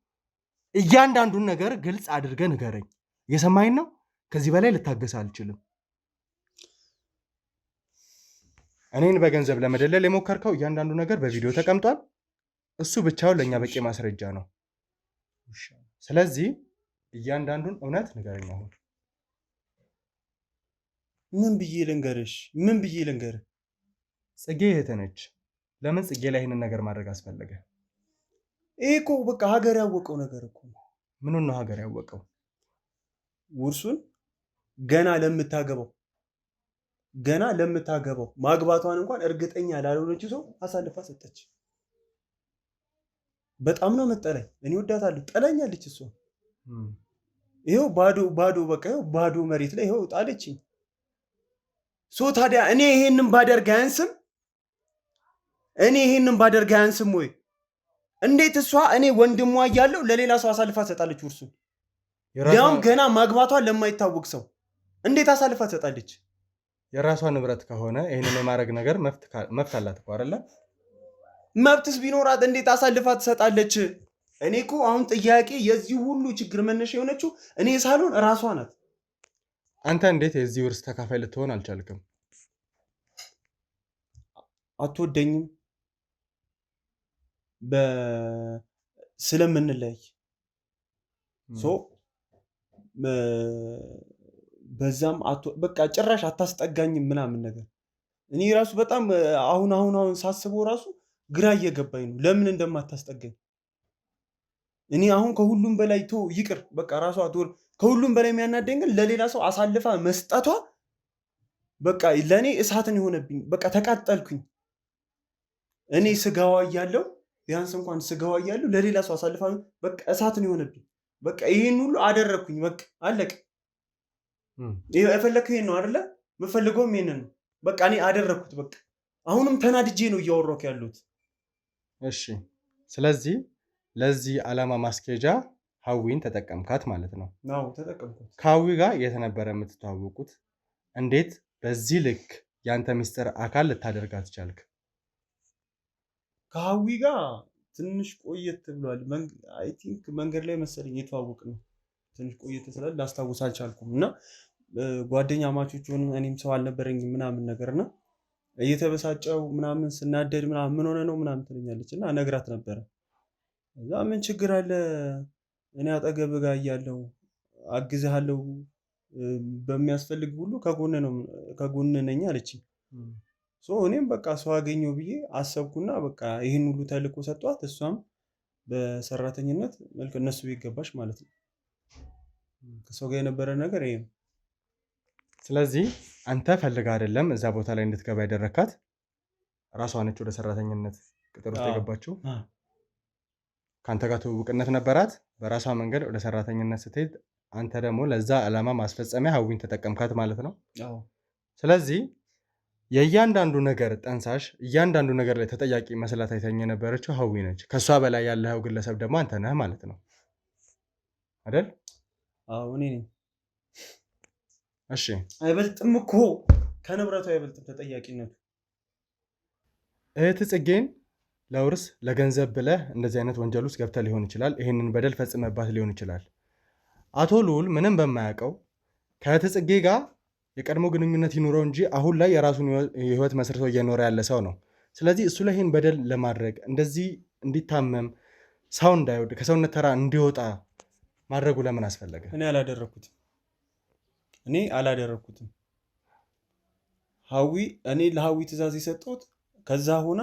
A: እያንዳንዱን ነገር ግልጽ አድርገህ ንገረኝ። እየሰማኝ ነው? ከዚህ በላይ ልታገስ አልችልም። እኔን በገንዘብ ለመደለል የሞከርከው እያንዳንዱ ነገር በቪዲዮ ተቀምጧል። እሱ ብቻውን ለእኛ በቂ ማስረጃ ነው። ስለዚህ እያንዳንዱን እውነት ንገረኝ። አሁን
B: ምን ብዬ ልንገርሽ? ምን ብዬ ልንገርህ?
A: ጽጌ እህትህ ነች። ለምን ጽጌ ላይ ይህንን ነገር ማድረግ አስፈለገ?
B: ይሄ እኮ በቃ ሀገር ያወቀው ነገር እኮ።
A: ምኑን ነው ሀገር ያወቀው?
B: ውርሱን ገና ለምታገባው ማግባቷን እንኳን እርግጠኛ ላልሆነችው ሰው አሳልፋ ሰጠች። በጣም ነው መጠለኝ። እኔ ወዳታለሁ፣ ጠላኛለች እሷ። ይኸው ባዶ ባዶ በቃ ይኸው ባዶ መሬት ላይ ይኸው ጣለችኝ። So ታዲያ እኔ ይሄንን ባደርግ አያንስም? እኔ ይሄንን ባደርግ አያንስም ወይ? እንዴት እሷ እኔ ወንድሟ እያለሁ ለሌላ ሰው አሳልፋ ትሰጣለች ውርሱን? ያውም ገና ማግባቷን ለማይታወቅ ሰው እንዴት አሳልፋ ትሰጣለች?
A: የራሷ ንብረት ከሆነ ይሄንን የማድረግ ነገር መብት አላት እኮ አይደለ?
B: መብትስ ቢኖራት እንዴት አሳልፋ ትሰጣለች? እኔ እኮ አሁን ጥያቄ የዚህ ሁሉ ችግር መነሻ የሆነችው እኔ ሳልሆን ራሷ ናት።
A: አንተ እንዴት የዚህ ውርስ ተካፋይ ልትሆን አልቻልክም?
B: አትወደኝም ስለምንለይ so በዛም በቃ ጭራሽ አታስጠጋኝም ምናምን ነገር። እኔ ራሱ በጣም አሁን አሁን አሁን ሳስበው ራሱ ግራ እየገባኝ ነው ለምን እንደማታስጠጋኝ። እኔ አሁን ከሁሉም በላይ ይቅር በቃ ራሷ አትወር። ከሁሉም በላይ የሚያናደኝ ግን ለሌላ ሰው አሳልፋ መስጠቷ በቃ ለእኔ እሳትን የሆነብኝ። በቃ ተቃጠልኩኝ። እኔ ስጋዋ እያለሁ ቢያንስ እንኳን ስጋዋ እያለሁ ለሌላ ሰው አሳልፋ በቃ እሳትን የሆነብኝ። በቃ ይሄን ሁሉ አደረግኩኝ። በቃ አለቀ። የፈለግከው ይሄን ነው አይደለ? የምፈልገውም ይሄንን ነው። በቃ እኔ አደረግኩት። በቃ አሁንም ተናድጄ ነው እያወራሁ ያለሁት።
A: እሺ፣ ስለዚህ ለዚህ ዓላማ ማስኬጃ ሀዊን ተጠቀምካት ማለት ነው።
B: አዎ ተጠቀምኩት።
A: ከሀዊ ጋር የት ነበረ የምትተዋወቁት? እንዴት በዚህ ልክ ያንተ ሚስጥር አካል ልታደርጋት ቻልክ?
B: ከሀዊ ጋር ትንሽ ቆየት ብሏል። I think መንገድ ላይ መሰለኝ የተዋወቅ ነው። ትንሽ ቆየት ስላል ላስታውስ አልቻልኩም። እና ጓደኛ ማቾች ሆነን እኔም ሰው አልነበረኝም ምናምን ነገር እና እየተበሳጨው ምናምን ስናደድ ምናምን ምን ሆነ ነው ምናምን ትለኛለች እና ነግራት ነበረ። እዛ ምን ችግር አለ እኔ አጠገብህ ጋር እያለሁ አግዝሃለሁ በሚያስፈልግ ሁሉ ከጎን ነኝ አለችኝ። So እኔም በቃ ሰው አገኘው ብዬ አሰብኩና በቃ ይሄን ሁሉ ተልእኮ ሰጧት። እሷም በሰራተኝነት መልክ እነሱ ቤት ገባች ማለት ነው። ከሰው ጋር የነበረ ነገር ይሄ ነው።
A: ስለዚህ አንተ ፈልጋ አይደለም እዛ ቦታ ላይ እንድትገባ ያደረካት፣ ራሷ ነች ወደ ሰራተኝነት ቅጥር ውስጥ
B: አዎ።
A: የገባችው።
B: አዎ።
A: ከአንተ ጋር ትውውቅነት ነበራት። በራሷ መንገድ ወደ ሰራተኝነት ስትሄድ አንተ ደግሞ ለዛ ዓላማ ማስፈጸሚያ ሀዊን ተጠቀምካት ማለት ነው።
B: አዎ።
A: ስለዚህ የእያንዳንዱ ነገር ጠንሳሽ፣ እያንዳንዱ ነገር ላይ ተጠያቂ መስላ ታይታኝ የነበረችው ሀዊ ነች። ከእሷ በላይ ያለኸው ግለሰብ ደግሞ አንተ ነህ ማለት ነው አይደል?
B: አዎ እኔ ነኝ።
A: እሺ
B: አይበልጥም እኮ ከንብረቱ አይበልጥም ተጠያቂነቱ።
A: እህት ጽጌን ለውርስ ለገንዘብ ብለህ እንደዚህ አይነት ወንጀል ውስጥ ገብተህ ሊሆን ይችላል። ይህንን በደል ፈጽመባት ሊሆን ይችላል። አቶ ልዑል ምንም በማያውቀው ከእህት ጽጌ ጋር የቀድሞ ግንኙነት ይኑረው እንጂ አሁን ላይ የራሱን ህይወት መስርቶ እየኖረ ያለ ሰው ነው። ስለዚህ እሱ ላይ ይህን በደል ለማድረግ እንደዚህ እንዲታመም፣ ሰው እንዳይወድ፣ ከሰውነት ተራ እንዲወጣ ማድረጉ ለምን አስፈለገ?
B: እኔ አላደረኩትም። እኔ አላደረኩትም። ሀዊ እኔ ለሀዊ ትዕዛዝ የሰጠሁት ከዛ ሆና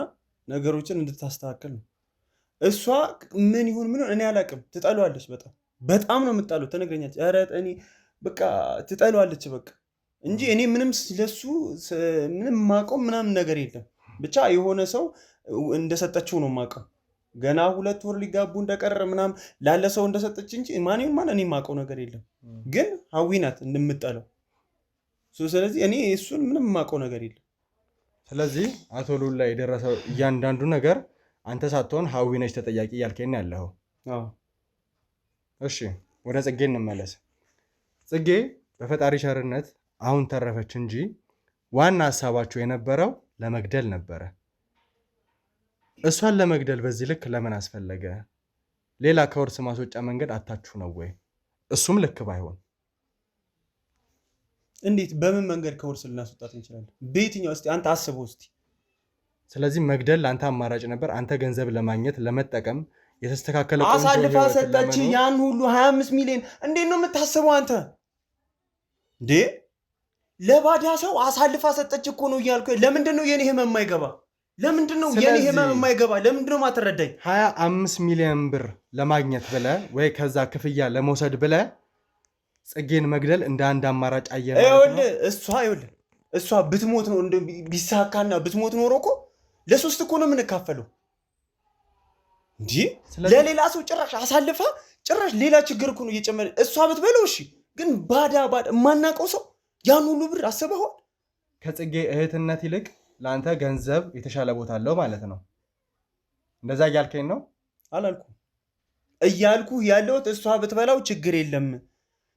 B: ነገሮችን እንድታስተካክል ነው። እሷ ምን ይሁን ምን ይሁን እኔ አላውቅም። ትጠሏለች፣ በጣም በጣም ነው የምትጠለው። ትነግረኛለች። ኧረ እኔ በቃ ትጠሏለች በቃ እንጂ እኔ ምንም ስለሱ ምንም ማውቀው ምናምን ነገር የለም። ብቻ የሆነ ሰው እንደሰጠችው ነው የማውቀው። ገና 2 ወር ሊጋቡ እንደቀረ ምናምን ላለ ሰው እንደሰጠች እንጂ ማን ይሁን ማን እኔ የማውቀው ነገር የለም። ግን ሀዊ ናት እንደምጠለው። ስለዚህ እኔ እሱን ምንም የማውቀው ነገር የለም።
A: ስለዚህ አቶ ልዑል ላይ የደረሰው እያንዳንዱ ነገር አንተ ሳትሆን ሀዊ ነች ተጠያቂ እያልከኝ ነው ያለኸው።
B: አዎ።
A: እሺ ወደ ጽጌ እንመለስ። ጽጌ በፈጣሪ ቸርነት አሁን ተረፈች እንጂ ዋና ሀሳባችሁ የነበረው ለመግደል ነበረ። እሷን ለመግደል በዚህ ልክ ለምን አስፈለገ? ሌላ ከውርስ ማስወጫ መንገድ አታችሁ ነው ወይ? እሱም ልክ ባይሆን
B: እንዴት በምን መንገድ ከውርስ ልናስወጣት እንችላለን? በየትኛው እስቲ አንተ አስበው እስቲ።
A: ስለዚህ መግደል ለአንተ አማራጭ ነበር። አንተ ገንዘብ ለማግኘት ለመጠቀም የተስተካከለ ቆንጆ
B: አሳልፋ
A: ህይወትን
B: ሰጠች።
A: ለመኖር
B: ያን ሁሉ 25 ሚሊዮን እንዴት ነው የምታስበው አንተ? እንዴ ለባዳ ሰው አሳልፋ ሰጠች እኮ ነው እያልኩ። ለምንድን ነው የኔ ህመም የማይገባ? ለምንድን ነው የኔ
A: ስለዚህ
B: ህመም የማይገባ? ለምንድን ነው ማትረዳኝ?
A: 25 ሚሊዮን ብር ለማግኘት ብለህ ወይ ከዛ ክፍያ ለመውሰድ ብለህ ጽጌን መግደል እንደ አንድ አማራጭ አየህ ማለት ነው።
B: ይኸውልህ እሷ ይኸውልህ እሷ ብትሞት ነው እንደ ቢሳካና ብትሞት ኖሮ እኮ ለሶስት እኮ ነው የምንካፈለው። እንዲህ
A: ስለዚህ
B: ለሌላ ሰው ጭራሽ አሳልፋ ጭራሽ ሌላ ችግር እኮ ነው እየጨመረ። እሷ ብትበለው እሺ፣ ግን ባዳ ባዳ የማናውቀው ሰው ያን ሁሉ ብር አስበኸዋል?
A: ከጽጌ እህትነት ይልቅ ለአንተ ገንዘብ የተሻለ ቦታ አለው ማለት ነው። እንደዛ እያልከኝ ነው?
B: አላልኩም። እያልኩህ ያለሁት እሷ ብትበላው ችግር የለም፣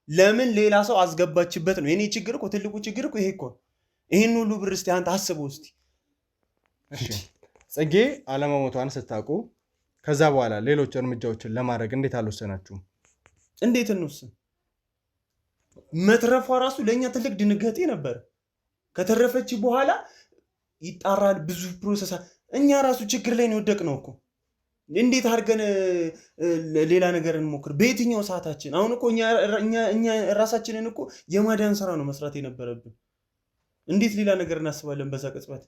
B: ለምን ሌላ ሰው አስገባችበት ነው የኔ ችግር እኮ። ትልቁ ችግር እኮ ይሄ እኮ ነው። ይህን ሁሉ ብር እስቲ አንተ አስበው እስቲ።
A: እሺ ጽጌ አለመሞቷን ስታውቁ ከዛ በኋላ ሌሎች እርምጃዎችን ለማድረግ እንዴት አልወሰናችሁም?
B: እንዴት እንወስን? መትረፏ ራሱ ለእኛ ትልቅ ድንጋጤ ነበር። ከተረፈች በኋላ ይጣራል፣ ብዙ process። እኛ ራሱ ችግር ላይ ነው የወደቅነው እኮ። እንዴት አድርገን ሌላ ነገር እንሞክር? በየትኛው ሰዓታችን? አሁን እኮ እኛ ራሳችንን እኮ የማዳን ስራ ነው መስራት የነበረብን። እንዴት ሌላ ነገር እናስባለን በዛ ቅጽበት?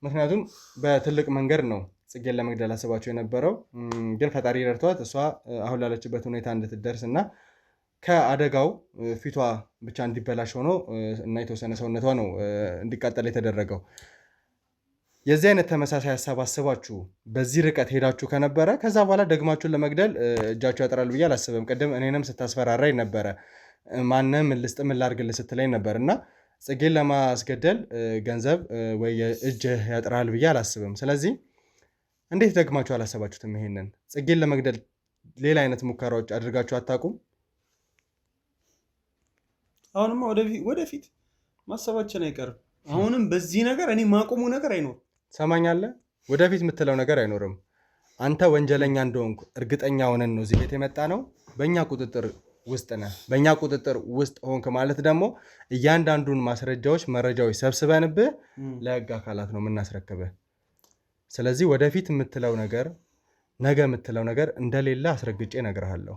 A: ምክንያቱም በትልቅ መንገድ ነው ጽጌን ለመግደል አስባቸው የነበረው። ግን ፈጣሪ ረድቷት እሷ አሁን ላለችበት ሁኔታ እንድትደርስ እና ከአደጋው ፊቷ ብቻ እንዲበላሽ ሆኖ እና የተወሰነ ሰውነቷ ነው እንዲቃጠል የተደረገው። የዚህ አይነት ተመሳሳይ ሀሳብ አስባችሁ በዚህ ርቀት ሄዳችሁ ከነበረ ከዛ በኋላ ደግማችሁን ለመግደል እጃችሁ ያጥራል ብዬ አላስብም። ቅድም እኔንም ስታስፈራራኝ ነበረ፣ ማንም ምን ልስጥ ምን ላድርግልህ ስትለኝ ነበር እና ጽጌን ለማስገደል ገንዘብ ወይ እጅህ ያጥራል ብዬ አላስብም። ስለዚህ እንዴት ደግማችሁ አላሰባችሁትም? ይሄንን ጽጌን ለመግደል ሌላ አይነት ሙከራዎች አድርጋችሁ አታውቁም?
B: አሁንማ ወደፊት ማሰባችን አይቀርም። አሁንም በዚህ ነገር እኔ ማቆሙ ነገር አይኖርም።
A: ሰማኛለህ? ወደፊት የምትለው ነገር አይኖርም። አንተ ወንጀለኛ እንደሆንኩ እርግጠኛ ሆነን ነው እዚህ ቤት የመጣ ነው። በእኛ ቁጥጥር ውስጥ ነህ። በእኛ ቁጥጥር ውስጥ ሆንክ ማለት ደግሞ እያንዳንዱን ማስረጃዎች፣ መረጃዎች ሰብስበንብህ ለህግ አካላት ነው የምናስረክብህ። ስለዚህ ወደፊት የምትለው ነገር ነገ የምትለው ነገር እንደሌለ አስረግጬ እነግርሃለሁ።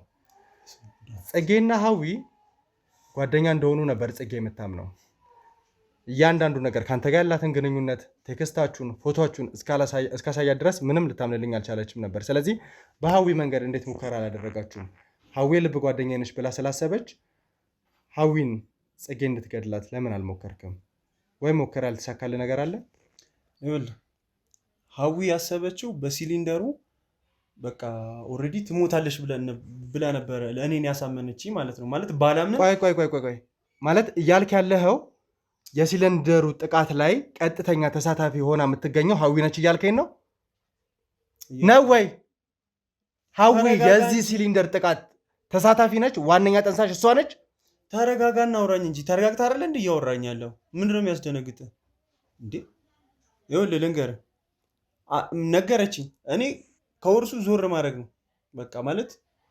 A: ጽጌና ሀዊ ጓደኛ እንደሆኑ ነበር ጽጌ የምታምነው። እያንዳንዱ ነገር ከአንተ ጋር ያላትን ግንኙነት text ኣችሁን፣ ፎቶችሁን እስካሳያት ድረስ ምንም ልታምንልኝ አልቻለችም ነበር። ስለዚህ በሀዊ መንገድ እንዴት ሙከራ አላደረጋችሁም? ሀዊ ልብ ጓደኛ ነች ብላ ስላሰበች ሀዊን ጽጌ እንድትገድላት ለምን አልሞከርክም? ወይም ሞከራ ያልተሳካልህ ነገር አለ?
B: ይኸውልህ ሀዊ ያሰበችው በሲሊንደሩ በቃ already ትሞታለች ብላ ነበረ ለእኔን ያሳመነች ማለት ነው። ማለት ባላምንም
A: ቆይ ቆይ ቆይ ቆይ ቆይ ማለት እያልክ ያለኸው የሲሊንደሩ ጥቃት ላይ ቀጥተኛ ተሳታፊ ሆና የምትገኘው ሀዊ ነች እያልከኝ ነው ነው ወይ? ሀዊ
B: ተረጋጋ
A: የዚህ
B: እንጂ።
A: ሲሊንደር ጥቃት ተሳታፊ ነች? ዋነኛ ጠንሳሽ እሷ ነች?
B: ተረጋጋና አውራኝ እንጂ ተረጋግተህ አይደለ እንዴ እያወራኝ ያለው? ምንድን ነው የሚያስደነግጥህ እንዴ? ይኸውልህ ልንገርህ፣ ነገረችኝ። እኔ ከውርሱ ዞር ማድረግ ነው በቃ ማለት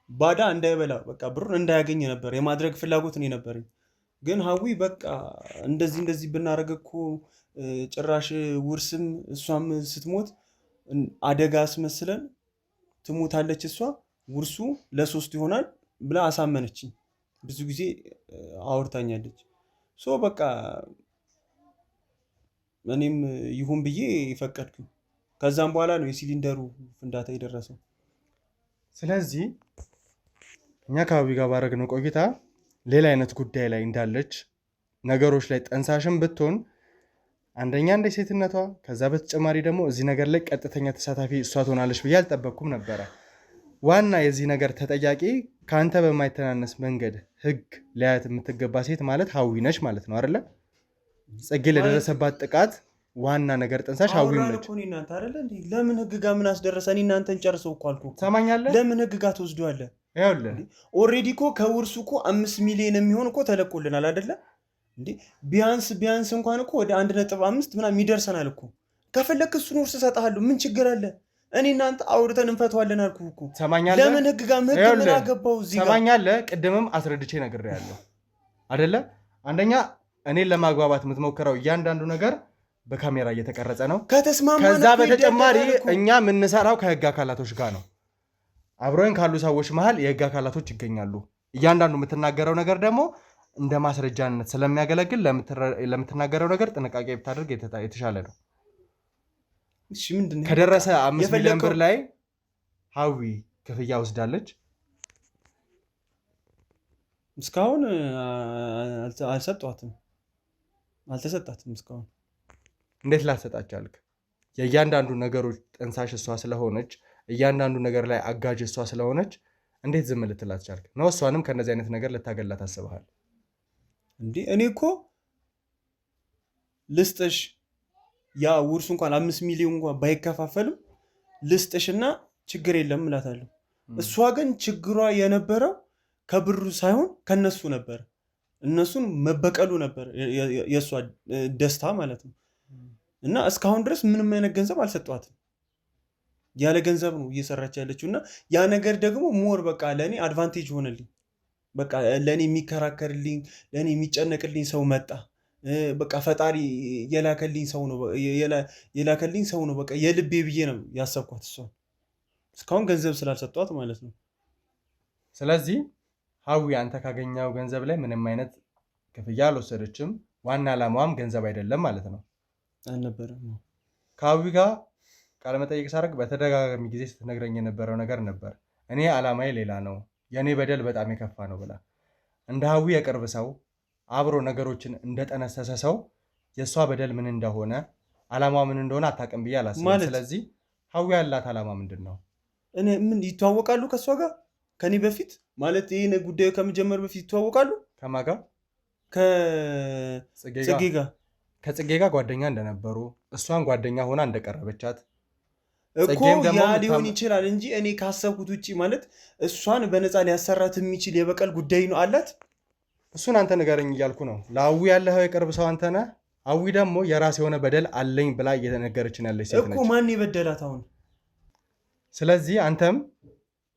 B: ባዳ እንዳይበላ በቃ ብሩን እንዳያገኝ ነበር የማድረግ ፍላጎት እኔ ነበረኝ። ግን ሀዊ በቃ እንደዚህ እንደዚህ ብናደርግ እኮ ጭራሽ ውርስም እሷም ስትሞት አደጋ አስመስለን ትሞታለች እሷ ውርሱ ለሶስት ይሆናል ብላ አሳመነችኝ። ብዙ ጊዜ አውርታኛለች። So በቃ እኔም ይሁን ብዬ ፈቀድኩኝ። ከዛም በኋላ ነው የሲሊንደሩ ፍንዳታ የደረሰው።
A: ስለዚህ እኛ አካባቢ ጋር ባደረግነው ቆይታ ሌላ አይነት ጉዳይ ላይ እንዳለች ነገሮች ላይ ጠንሳሽም ብትሆን አንደኛ እንደ ሴትነቷ፣ ከዛ በተጨማሪ ደግሞ እዚህ ነገር ላይ ቀጥተኛ ተሳታፊ እሷ ትሆናለች ብዬ አልጠበቅኩም ነበረ። ዋና የዚህ ነገር ተጠያቂ ከአንተ በማይተናነስ መንገድ ሕግ ሊያያት የምትገባ ሴት ማለት ሀዊ ነች ማለት ነው አይደለ? ጽጌ ለደረሰባት ጥቃት ዋና ነገር ጠንሳሽ ሀዊም
B: አወራን
A: ነች።
B: እኮ እኔ እናንተ አይደለ እንዴ? ለምን ህግ ጋር ምን አስደረሰ? እኔ እናንተን ጨርሰው እኮ አልኩህ እኮ።
A: ትሰማኛለህ?
B: ለምን ህግ ጋር ትወስደዋለህ?
A: ይኸውልህ
B: Already እኮ ከውርሱ እኮ 5 ሚሊዮን የሚሆን እኮ ተለቆልናል አይደለ እንዴ? ቢያንስ ቢያንስ እንኳን እኮ ወደ 1.5 ምናምን ይደርሰናል እኮ። ከፈለክ እሱን ውርስ እሰጥሃለሁ። ምን ችግር አለ? እኔ እናንተ አውርተን እንፈተዋለን አልኩህ እኮ።
A: ትሰማኛለህ?
B: ለምን ህግ ጋር ህግ ምን
A: ይኸውልህ፣
B: አገባው እዚህ ጋር?
A: ሰማኛለህ? ቅድምም አስረድቼ ነግሬሃለሁ አይደለ? አንደኛ እኔን ለማግባባት የምትሞክረው እያንዳንዱ ነገር በካሜራ እየተቀረጸ ነው።
B: ከተስማማን
A: ከዛ
B: እኮ
A: በተጨማሪ
B: ይደረጋል እኮ።
A: እኛ የምንሰራው ከህግ አካላቶች ጋር ነው። አብረን ካሉ ሰዎች መሀል የህግ አካላቶች ይገኛሉ። እያንዳንዱ የምትናገረው ነገር ደግሞ እንደ ማስረጃነት ስለሚያገለግል ለምትናገረው ነገር ጥንቃቄ ብታደርግ የተሻለ ነው።
B: እሺ ምንድን ነው?
A: ከደረሰ 5 ሚሊዮን ብር
B: የፈለግከው-
A: ላይ ሀዊ ክፍያ ወስዳለች።
B: እስካሁን አልሰጧትም፣ አልተሰጣትም እስካሁን።
A: እንዴት ላትሰጣች አልክ? የእያንዳንዱ ነገሮች ጠንሳሽ እሷ ስለሆነች፣ እያንዳንዱ ነገር ላይ አጋዥ እሷ ስለሆነች እንዴት ዝም ልትላት ቻልክ? ነው እሷንም ከእነዚህ አይነት ነገር ልታገላት አስበሃል?
B: እንዴ እኔ እኮ ልስጥሽ፣ ያ ውርሱ እንኳን 5 ሚሊዮን እንኳን ባይከፋፈልም ልስጥሽና ችግር የለም እላታለሁ። እሷ ግን ችግሯ የነበረው ከብሩ ሳይሆን ከነሱ ነበር። እነሱን መበቀሉ ነበር የእሷ ደስታ ማለት ነው። እና እስካሁን ድረስ ምንም አይነት ገንዘብ አልሰጧትም። ያለ ገንዘብ ነው እየሰራች ያለችው። እና ያ ነገር ደግሞ more በቃ ለእኔ advantage ሆነልኝ። በቃ ለእኔ የሚከራከርልኝ ለእኔ የሚጨነቅልኝ ሰው መጣ። በቃ ፈጣሪ የላከልኝ ሰው ነው የላከልኝ ሰው ነው። በቃ የልቤ ብዬ ነው ያሰብኳት እሷን። እስካሁን ገንዘብ ስላልሰጧት ማለት ነው።
A: ስለዚህ ሀዊ አንተ ካገኘው ገንዘብ ላይ ምንም አይነት ክፍያ አልወሰደችም። ዋና ዓላማዋም ገንዘብ አይደለም ማለት ነው።
B: አልነበረም።
A: ከሀዊ ጋር ቃለመጠይቅ ሳደርግ በተደጋጋሚ ጊዜ ስትነግረኝ የነበረው ነገር ነበር። እኔ ዓላማዬ ሌላ ነው፣ የእኔ በደል በጣም የከፋ ነው ብላ እንደ ሀዊ የቅርብ ሰው አብሮ ነገሮችን እንደጠነሰሰ ሰው የእሷ በደል ምን እንደሆነ ዓላማዋ ምን እንደሆነ አታውቅም ብዬ አላስብም።
B: ማለት?
A: ስለዚህ ሀዊ ያላት ዓላማ ምንድን ነው?
B: እኔ ምን ይተዋወቃሉ ከእሷ ጋር ከኔ በፊት ማለት ይህን ጉዳዩ ከመጀመር በፊት ይተዋወቃሉ
A: ከማን ጋር?
B: ከጽጌ
A: ጽጌ ጋር
B: ጋር
A: ከጽጌ ጋር ጓደኛ እንደነበሩ እሷን ጓደኛ ሆና እንደቀረበቻት
B: እኮ
A: ጽጌም ደግሞ
B: ያ ሊሆን ይችላል እንጂ እኔ ካሰብኩት ውጭ ማለት እሷን በነፃ ሊያሰራት የሚችል የበቀል ጉዳይ ነው አላት።
A: እሱን አንተ ንገረኝ እያልኩ ነው። ለሀዊ ያለኸው የቅርብ ሰው አንተ ነህ። ሀዊ ደግሞ የራስ የሆነ በደል አለኝ ብላ እየተነገረችን ያለች ሴት
B: እኮ
A: ነች።
B: ማን የበደላት አሁን?
A: ስለዚህ አንተም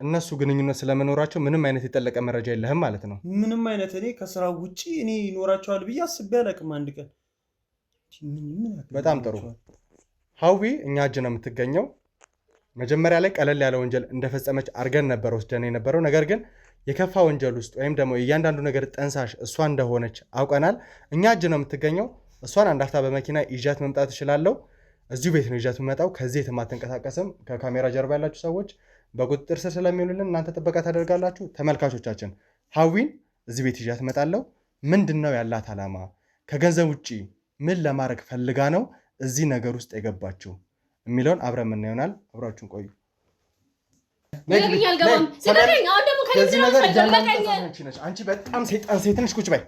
A: እነሱ ግንኙነት ስለመኖራቸው ምንም አይነት የጠለቀ መረጃ የለህም ማለት ነው።
B: ምንም አይነት እኔ ከስራ ውጭ እኔ ይኖራቸዋል ብዬ አስቤ አላውቅም። አንድ ቀን ምን ያክል
A: በጣም ጥሩ።
B: ይኖራቸዋል?
A: ሀዊ እኛ እጅ ነው የምትገኘው። መጀመሪያ ላይ ቀለል ያለ ወንጀል እንደፈጸመች አድርገን ነበር ወስደን የነበረው። ነገር ግን የከፋ ወንጀል ውስጥ ወይም ደግሞ እያንዳንዱ ነገር ጠንሳሽ እሷ እንደሆነች አውቀናል። እኛ እጅ ነው የምትገኘው። እሷን አንድ አፍታ በመኪና ይዣት መምጣት እችላለሁ። እዚሁ ቤት ነው ይዣት የምመጣው። ከዚህ የትም አትንቀሳቀስም። ከካሜራ ጀርባ ያላችሁ ሰዎች በቁጥጥር ስር ስለሚውሉልን እናንተ ጥበቃ ታደርጋላችሁ። ተመልካቾቻችን ሀዊን እዚህ ቤት ይዣት እመጣለሁ። ምንድን ነው ያላት ዓላማ? ከገንዘብ ውጭ ምን ለማድረግ ፈልጋ ነው እዚህ ነገር ውስጥ የገባችው የሚለውን አብረን የምናየው ይሆናል። አብራችሁን ቆዩ።
D: ልቀቀኝ፣ አልገባም። ልቀቀኝ። አሁን ደግሞ ከእኔ
A: ከዚህ
D: ምንድን ነው
A: ነገር
D: የምትፈልገው?
A: እያንዳንዱ
D: ልቀቀኝ።
A: ጥፋት አንቺ ነሽ። አንቺ በጣም ሰይጣን ሴት ነሽ። ቁጭ በይ።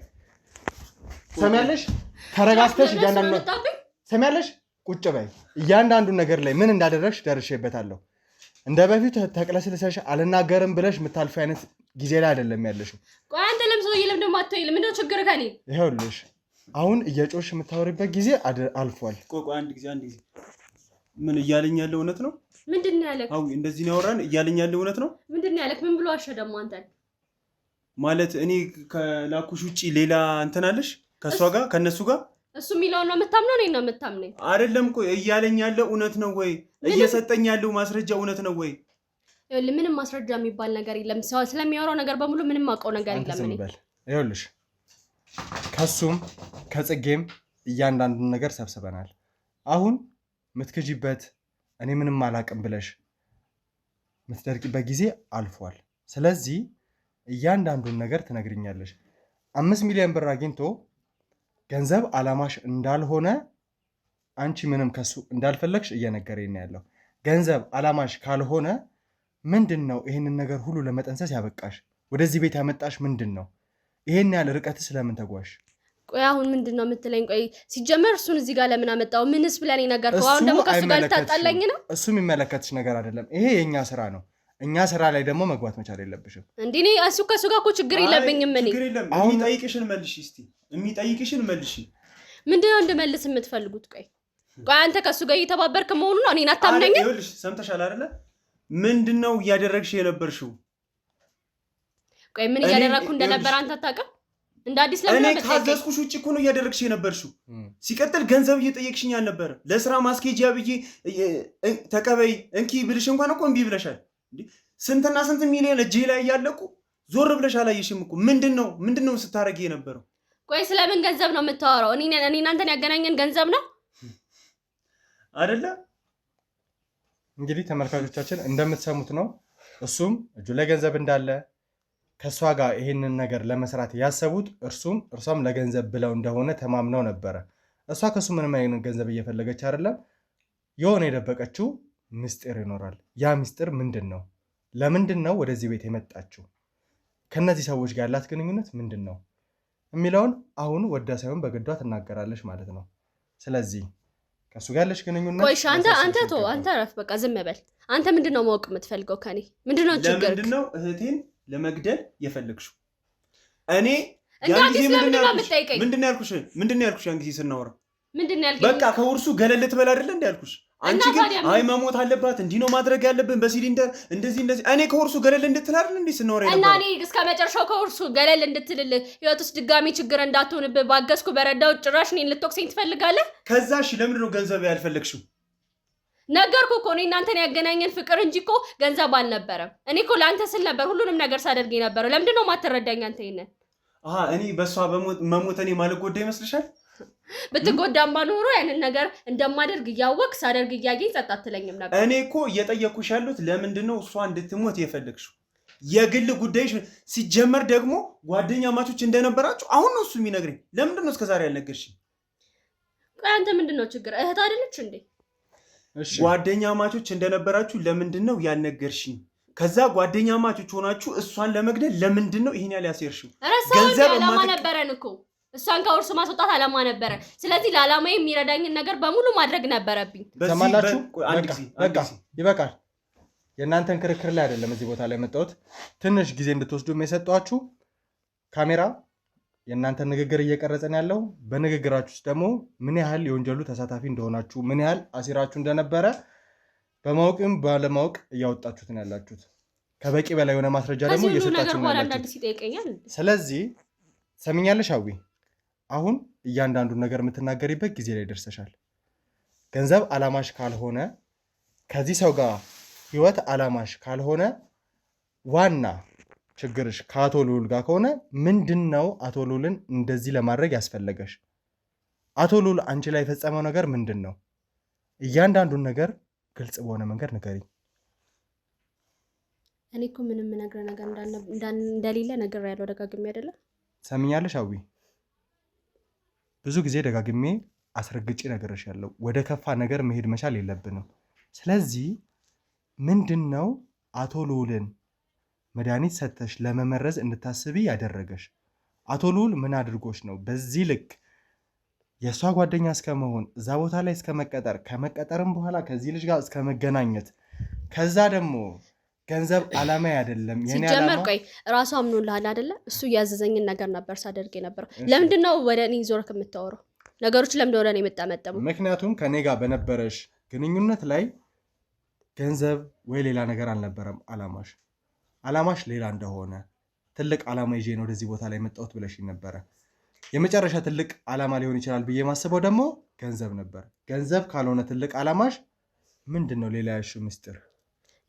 A: ሰሚያለሽ? ተረጋግተሽ
D: ለእሱ
A: እያንዳንዱ
D: ነው የመጣብኝ?
A: ሰሚያለሽ? ቁጭ በይ። እያንዳንዱ ነገር ላይ ምን እንዳደረግሽ ደርሼበታለሁ። እንደ በፊቱ ተቅለስልሰሽ አልናገርም ብለሽ የምታልፊው አይነት ጊዜ ላይ አይደለም ያለሽው።
D: ቆይ አንተ ለምን ሰውዬ ለምን ደግሞ አትወይልም? ምንድን ነው ችግር ከእኔ?
A: ይኸውልሽ አሁን እየጮሽ የምታወሪበት ጊዜ አልፏል።
B: ቆይ ቆይ፣ አንድ ጊዜ አንድ ጊዜ፣ ምን እያለኝ ያለው እውነት ነው?
D: ምንድን ነው ያለክ?
B: አዊ እንደዚህ ነው ያወራን እያለኝ ያለው እውነት ነው?
D: ምንድን ነው ያለክ? ምን ብሎ አሸ ደግሞ አንተን?
B: ማለት እኔ ከላኩሽ ውጪ ሌላ እንትን አለሽ ከእሷ ጋር ከእነሱ ጋር?
D: እሱ የሚለውን ነው የምታምነው? እኔን ነው የምታምነኝ?
B: አይደለም። ቆይ እያለኝ ያለው እውነት ነው ወይ? እየሰጠኝ ያለው ማስረጃ እውነት ነው ወይ?
D: ይኸውልህ ምንም ማስረጃ የሚባል ነገር የለም። ሰው ስለሚያወራው ነገር በሙሉ ምንም አውቀው ነገር
A: አንተ
D: የለም።
A: ዝም
D: እኔ
A: በል። ይኸውልሽ ከሱም ከጽጌም እያንዳንዱን ነገር ሰብስበናል። አሁን ምትክጂበት እኔ ምንም አላቅም ብለሽ ምትደርቂበት ጊዜ አልፏል። ስለዚህ እያንዳንዱን ነገር ትነግሪኛለሽ። 5 ሚሊዮን ብር አግኝቶ ገንዘብ አላማሽ እንዳልሆነ አንቺ ምንም ከሱ እንዳልፈለግሽ እየነገረኝ ነው ያለው። ገንዘብ አላማሽ ካልሆነ ምንድን ነው ይህንን ነገር ሁሉ ለመጠንሰስ ያበቃሽ? ወደዚህ ቤት ያመጣሽ ምንድን ነው? ይሄን ያህል ርቀትስ ለምን ተጓሽ?
D: ቆይ አሁን ምንድን ነው የምትለኝ? ቆይ ሲጀመር እሱን እዚህ ጋር ለምን አመጣው? ምንስ ብለን የነገርከው? አሁን
A: እሱ
D: ደግሞ ከእሱ ጋር
A: አይመለከትሽም።
D: ልታጣላኝ ነው
A: እሱ የሚመለከትሽ ነገር አይደለም። ይሄ የእኛ ስራ ነው። እኛ ስራ ላይ ደግሞ መግባት መቻል የለብሽም።
D: እንዴ? እኔ እሱ ከእሱ ጋር እኮ ችግር የለብኝም። እኔ
B: ችግር የለም።
A: አሁን-
B: የሚጠይቅሽን መልሺ እስቲ፣ የሚጠይቅሽን መልሺ።
D: ምንድን ነው እንድመልስ የምትፈልጉት? ቆይ ቆይ አንተ ከእሱ ጋር እየተባበርክ መሆኑ ነው? እኔን አታምነኝም?
B: ይኸውልሽ ሰምተሻል አይደለ? ምንድን ነው እያደረግሽ የነበርሽው?
D: ቆይ ምን
B: እኔ-
D: እያደረግኩ እንደነበረ
B: ይኸውልሽ-
D: አንተ አታውቅም? እንደ አዲስ ለምን
B: እኔ
D: ነው የምትጠይቀኝ?
B: ካዘዝኩሽ ውጭ እኮ ነው እያደረግሽ የነበርሽው። ሲቀጥል ገንዘብ እየጠየቅሽኝ አልነበረ። ለስራ ማስኬጃ ብዬ ተቀበይ እንኪ ብልሽ እንኳን እኮ እምቢ ብለሻል። እንዴ ስንትና ስንት ሚሊዮን እጄ ላይ እያለቁ ዞር ብለሽ አላየሽም እኮ። ምንድን ነው ስታረጊ የነበረው?
D: ቆይ ስለምን ገንዘብ ነው የምታወራው? እኔ እናንተን ያገናኘን ገንዘብ ነው?
B: አይደለ?
A: እንግዲህ ተመልካቾቻችን እንደምትሰሙት ነው። እሱም እጁ ላይ ገንዘብ እንዳለ ከእሷ ጋር ይሄንን ነገር ለመስራት ያሰቡት እርሱም እርሷም ለገንዘብ ብለው እንደሆነ ተማምነው ነበረ። እሷ ከእሱ ምንም አይነት ገንዘብ እየፈለገች አይደለም። የሆነ የደበቀችው ምስጢር ይኖራል። ያ ምስጢር ምንድን ነው? ለምንድን ነው ወደዚህ ቤት የመጣችው? ከነዚህ ሰዎች ጋር ያላት ግንኙነት ምንድን ነው የሚለውን አሁን ወዳ ሳይሆን በግዷ ትናገራለች ማለት ነው። ስለዚህ ከእሱ ጋር ያለች ግንኙነት
D: ቆይ እሺ፣ አንተ
A: ሊያሳስብሽ
D: አንተ ተው፣
A: ይገባል።
D: አንተ ረፍ፣ በቃ ዝም በል። አንተ ምንድን ነው ማወቅ የምትፈልገው ከኔ? ምንድን ነው ችግር?
B: ለምንድን ነው እህቴን ለመግደል የፈለግሽው? እኔ
D: እንደ
B: ያን
D: አዲስ
B: ጊዜ ምንድን
D: ለምንድን
B: ነው
D: ነው
B: ያልኩሽ?
D: የምትጠይቀኝ?
B: ምንድን ነው ያልኩሽ? ምንድን ነው ያልኩሽ? ያን ጊዜ ስናወራ
D: ምንድን ነው ያልከኝ?
B: በቃ ከውርሱ ገለል ትበል አይደለ እንደ ያልኩሽ። አንቺ
D: እና
B: ግን
D: ታዲያ ምን-
B: አይ መሞት አለባት እንዲህ ነው ማድረግ ያለብን በሲሊንደር እንደዚህ እንደዚህ። እኔ ከውርሱ ገለል እንድትል አይደል እንዴ ስናወራ
D: እና
B: የነበረው?
D: እኔ እስከ መጨረሻው ከውርሱ ገለል እንድትልልህ ህይወት ውስጥ ድጋሚ ችግር እንዳትሆንብህ ባገዝኩ በረዳው፣ ጭራሽ እኔን ልትወቅሰኝ ትፈልጋለህ?
B: ከዛ እሺ ለምንድን ነው ገንዘብ ያልፈለግሽው?
D: ነገርኩህ እኮ እኔ እናንተን ያገናኘን ፍቅር እንጂ እኮ ገንዘብ አልነበረም። እኔ እኮ ለአንተ ስል ነበር ሁሉንም ነገር ሳደርግ የነበረው። ለምንድን ነው የማትረዳኝ አንተ? ይሄንን
B: አሀ እኔ በእሷ መሞት እኔ ማልጎዳ ይመስልሻል?
D: ብትጎዳማ ኖሮ ያንን ነገር እንደማደርግ እያወቅ ሳደርግ እያየኝ ጸጥ አትለኝም ነበር።
B: እኔ እኮ እየጠየኩሽ ያሉት ለምንድን ነው እሷ እንድትሞት የፈለግሽው? የግል ጉዳይሽ ሲጀመር ደግሞ ጓደኛ ማቾች እንደነበራችሁ አሁን ነው እሱ የሚነግረኝ። ለምንድን ነው እስከዛሬ ያልነገርሽኝ?
D: ቆይ አንተ ምንድን ነው ችግር? እህት አይደለች እንዴ?
A: እሺ
B: ጓደኛ ማቾች እንደነበራችሁ ለምንድን ነው ያልነገርሽኝ? ከዛ ጓደኛ ማቾች ሆናችሁ እሷን ለመግደል ለምንድን ነው ይሄን ያህል ያሴርሽው?
D: ረሳኸው እንዴ?
B: ገንዘብ
D: ዓላማ ነበረን እኮ እሷን ከውርሱ ማስወጣት ዓላማ ነበረን። ስለዚህ ለዓላማ የሚረዳኝን ነገር በሙሉ ማድረግ ነበረብኝ።
B: በዚህ
A: ሰማላችሁ?
B: ቆይ አንድ
A: በቃ
B: ጊዜ አንድ
A: በቃ
B: ጊዜ
A: ይበቃል። የእናንተን ክርክር ላይ አይደለም እዚህ ቦታ ላይ መጣሁት። ትንሽ ጊዜ እንድትወስዱ የሰጧችሁ ካሜራ የእናንተን ንግግር እየቀረጸን ያለው በንግግራችሁ ውስጥ ደግሞ ምን ያህል የወንጀሉ ተሳታፊ እንደሆናችሁ ምን ያህል አሲራችሁ እንደነበረ በማወቅም ባለማወቅ እያወጣችሁት ነው ያላችሁት። ከበቂ በላይ የሆነ ማስረጃ ደግሞ
D: ከዚህ ሁሉ ነገር
A: እየሰጣችሁ ነው
D: በኋላ እንደ
A: ያላችሁት።
D: አዲስ ይጠይቀኛል።
A: ስለዚህ ሰሚኛለሽ አዊ፣ አሁን እያንዳንዱን ነገር የምትናገሪበት ጊዜ ላይ ደርሰሻል። ገንዘብ አላማሽ ካልሆነ ከዚህ ሰው ጋር ህይወት አላማሽ ካልሆነ ዋና ችግርሽ ከአቶ ልዑል ጋር ከሆነ ምንድን ነው አቶ ልዑልን እንደዚህ ለማድረግ ያስፈለገሽ? አቶ ልዑል አንቺ ላይ የፈጸመው ነገር ምንድን ነው? እያንዳንዱን ነገር ግልጽ በሆነ መንገድ ንገሪኝ።
D: እኔ እኮ ምንም የምነግርህ ነገር እንደሌለ ነግሬሃለሁ ደጋግሜ አይደለም።
A: ሰሚኛለሽ አዊ፣ ብዙ ጊዜ ደጋግሜ አስረግጬ ነግሬሻለሁ። ወደ ከፋ ነገር መሄድ መቻል የለብንም። ስለዚህ ምንድን ነው አቶ ልዑልን መድኃኒት ሰተሽ ለመመረዝ እንድታስቢ ያደረገሽ? አቶ ልዑል ምን አድርጎሽ ነው በዚህ ልክ የእሷ ጓደኛ እስከመሆን እዛ ቦታ ላይ እስከ መቀጠር፣ ከመቀጠርም በኋላ ከዚህ ልጅ ጋር እስከ መገናኘት፣ ከዛ ደግሞ ገንዘብ አላማ አይደለም የኔ
D: ሲጀመር
A: ዓላማ።
D: ቆይ ራሱ አምኖልሃል አይደለ? እሱ ያዘዘኝን ነገር ነበር ሳደርግ የነበረው። ለምንድን ነው ወደ እኔ ዞርክ የምታወራው? ነገሮች ለምንድን ወደ እኔ የምጠመጠሙ?
A: ምክንያቱም ከኔ ጋር በነበረሽ ግንኙነት ላይ ገንዘብ ወይ ሌላ ነገር አልነበረም አላማሽ። አላማሽ ሌላ እንደሆነ ትልቅ አላማ ይዤ ነው ወደዚህ ቦታ ላይ መጣሁት ብለሽ ነበረ። የመጨረሻ ትልቅ አላማ ሊሆን ይችላል ብዬ ማስበው ደግሞ ገንዘብ ነበር። ገንዘብ ካልሆነ ትልቅ አላማሽ ምንድን ነው? ሌላ ያልሽው ምስጢር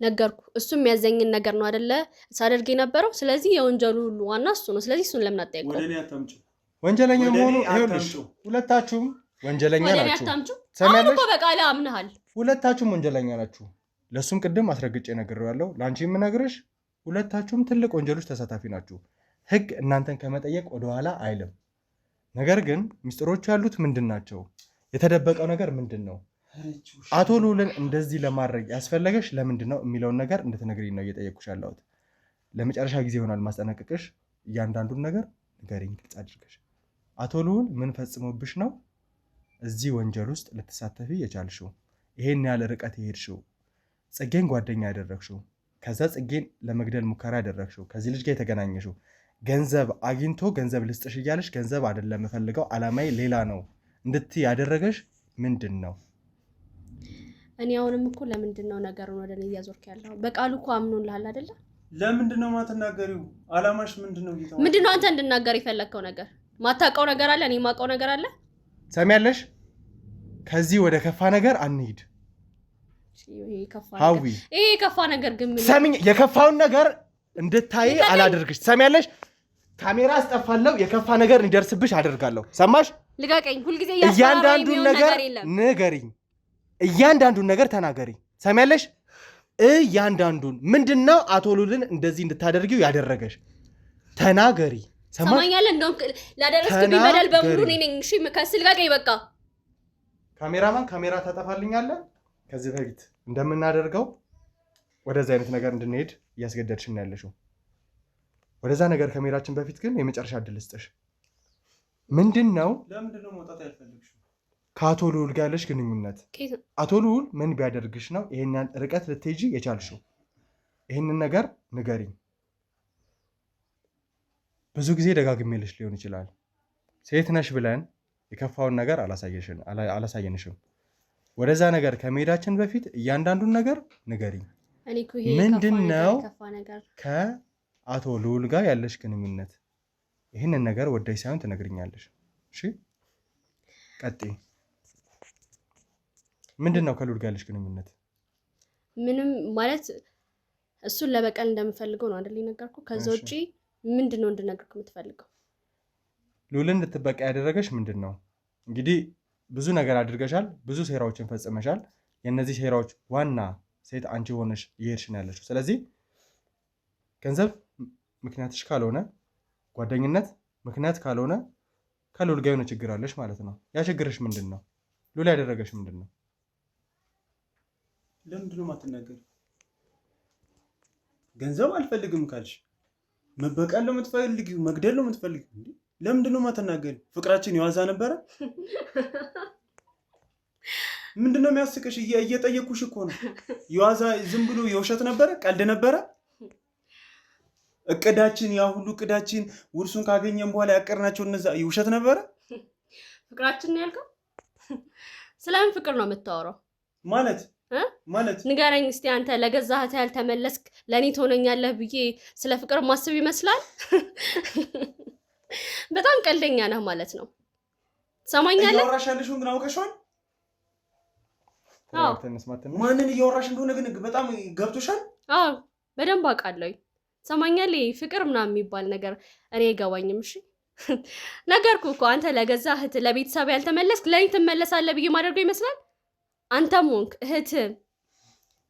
D: ነገርኩ። እሱ የሚያዘኝን ነገር ነው አይደለ ሳደርግ የነበረው። ስለዚህ የወንጀሉ ሁሉ ዋና እሱ ነው። ስለዚህ እሱን ለምን
B: ወደ
D: አትጠይቀውም?
B: እኔ አታምጪው።
A: ወንጀለኛ
B: ወደ
A: መሆኑ
B: እኔ
A: ይኸውልሽ፣
B: አታምጪው።
A: ሁለታችሁም ወንጀለኛ
D: ወደ እኔ
A: ናችሁ።
D: አታምጪው። አሁን
A: ሰሚያለሽ?
D: እኮ በቃልህ አምነሃል።
A: ሁለታችሁም ወንጀለኛ ናችሁ። ለእሱም ቅድም አስረግጬ ነግሬዋለሁ። ለአንቺ የምነግርሽ ሁለታችሁም ትልቅ ወንጀሎች ተሳታፊ ናችሁ። ሕግ እናንተን ከመጠየቅ ወደኋላ አይልም። ነገር ግን ምስጢሮቹ ያሉት ምንድን ናቸው? የተደበቀው ነገር ምንድን ነው? አቶ ልዑልን እንደዚህ ለማድረግ ያስፈለገሽ ለምንድን ነው የሚለውን ነገር እንድትነግሪኝ ነው እየጠየቅኩሽ ያለሁት። ለመጨረሻ ጊዜ ይሆናል ማስጠነቅቅሽ። እያንዳንዱን ነገር ንገሪኝ ግልጽ አድርገሽ። አቶ ልዑል ምን ፈጽሞብሽ ነው እዚህ ወንጀል ውስጥ ልትሳተፊ የቻልሽው? ይሄን ያህል ርቀት የሄድሽው? ጽጌን ጓደኛ ያደረግሽው፣ ከዛ ጽጌን ለመግደል ሙከራ ያደረግሽው፣ ከዚህ ልጅ ጋር የተገናኘሽው፣ ገንዘብ አግኝቶ ገንዘብ ልስጥሽ እያለሽ ገንዘብ አይደለም የምፈልገው አላማዬ ሌላ ነው እንድትይ ያደረገሽ ምንድን ነው?
D: እኔ አሁንም እኮ ለምንድን ነው ነገሩን ወደ እኔ እያዞርክ ያለው? በቃሉ እኮ አምኖልሃል አይደለ?
B: ለምንድን ነው የማትናገሪው? አላማሽ ምንድን ነው? ጌታ
D: ምንድን ነው አንተ እንድናገር የፈለግከው ነገር? ማታውቀው ነገር አለ፣ እኔ የማውቀው ነገር አለ።
A: ሰሚያለሽ? ከዚህ ወደ ከፋ ነገር አንሂድ።
D: ይሄ የከፋ ነገር
A: ሀዊ
D: ይሄ የከፋ ነገር ግን ምን
A: ሰሚኝ፣ የከፋውን ነገር እንድታይ
D: ልቀቀኝ።
A: አላደርግሽ። ሰሚያለሽ? ካሜራ አስጠፋለሁ፣ የከፋ ነገር እንዲደርስብሽ አደርጋለሁ። ሰማሽ?
D: ልቀቀኝ። ሁልጊዜ እያስፈራራኝ
A: እያንዳንዱን
D: የሚሆን
A: ነገር
D: ነገር የለም።
A: ንገሪኝ፣ እያንዳንዱን ነገር ተናገሪ። ሰሚያለሽ? እያንዳንዱን ምንድነው አቶ ሉልን እንደዚህ እንድታደርጊው ያደረገሽ? ተናገሪ። ሰማሽ?
D: ሰማኛለህ? እንደውም ላደረስክብኝ በደል በሙሉ እኔ ነኝ። እሺ ከስ ልቀቀኝ በቃ።
A: ካሜራማን ካሜራ ታጠፋልኛለህ። ከዚህ በፊት እንደምናደርገው ወደዚ አይነት ነገር እንድንሄድ እያስገደድሽን ነው ያለሽው። ወደዛ ነገር ከመሄዳችን በፊት ግን የመጨረሻ እድል ልስጥሽ። ምንድን ነው
B: ለምንድን ነው መውጣት ያልፈለግሽው?
A: ከአቶ ልዑል ጋር ያለሽ ግንኙነት?
D: ከየት ነው?
A: አቶ ልዑል ምን ቢያደርግሽ ነው ይሄን ያህል ርቀት ልትሄጂ የቻልሽው? ይህንን ነገር ንገሪኝ። ብዙ ጊዜ ደጋግሜልሽ ሊሆን ይችላል። ሴት ነሽ ብለን የከፋውን ነገር አላሳየንሽም። ወደዛ ነገር ከመሄዳችን በፊት እያንዳንዱን ነገር ንገሪኝ።
D: እኔ እኮ ይሄ የከፋ
A: ምንድን
D: ነገር
A: ነው
D: የከፋ ነገር
A: ከአቶ ልዑል ጋር ያለሽ ግንኙነት? ይህንን ነገር ወደሽ ሳይሆን ትነግሪኛለሽ። እሺ ቀጥይ። ምንድን ነው ከልዑል ጋር ያለሽ ግንኙነት?
D: ምንም ማለት እሱን ለበቀል እንደምፈልገው ነው አይደል የነገርኩህ። ከዛ
A: እሺ።
D: ውጪ ምንድን ነው እንድነግርህ የምትፈልገው?
A: ልዑልን እንድትበቃ ያደረገሽ ምንድን ነው? እንግዲህ ብዙ ነገር አድርገሻል፣ ብዙ ሴራዎችን ፈጽመሻል። የእነዚህ ሴራዎች ዋና ሴት አንቺ ሆነሽ እየሄድሽ ነው ያለሽው። ስለዚህ ገንዘብ ምክንያትሽ ካልሆነ፣ ጓደኝነት ምክንያት ካልሆነ ከልዑል ጋር የሆነ ችግር አለሽ ማለት ነው። ያ ችግርሽ ምንድን ነው? ልዑል ያደረገሽ ምንድን ነው?
B: ለምንድን ነው የማትናገሪው? ገንዘብ አልፈልግም ካልሽ መበቀል ነው የምትፈልጊው፣ መግደል ነው የምትፈልጊው። እንዴ ለምንድን ነው የማትናገሪው? ፍቅራችን የዋዛ ነበረ? ምንድን ነው የሚያስቅሽ? እየጠየኩሽ እኮ ነው። የዋዛ ዝም ብሎ የውሸት ነበረ? ቀልድ ነበረ? እቅዳችን ያ ሁሉ እቅዳችን ውርሱን ካገኘን በኋላ ያቀርናቸው እነዛ የውሸት ነበረ
D: ፍቅራችን ነው ያልከው? ስለምን ፍቅር ነው የምታወራው?
B: ማለት
D: እ?
B: ማለት
D: ንገረኝ እስቲ አንተ ለገዛ እህትህ ያልተመለስክ ለእኔ ትሆነኛለህ ብዬ ስለ ፍቅር ማስብ ይመስላል? በጣም ቀልደኛ ነህ ማለት ነው። ትሰማኛለህ?
B: እያወራሽ ያለሽውን ግን አውቀሽዋል?
D: አዎ።
A: ተረጋግተን እንስማ ትንሽ።
B: ማንን እያወራሽ እንደሆነ ግን በጣም ገብቶሻል?
D: አዎ በደንብ አውቃለሁኝ። ትሰማኛለህ? ይሄ ፍቅር ምናምን የሚባል ነገር እኔ አይገባኝም። እሺ ነገርኩህ እኮ አንተ ለገዛ እህትህ ለቤተሰብ ያልተመለስክ ለእኔ ትመለሳለህ ብዬ ማደርገው ይመስላል? አንተም ሆንክ እህትህ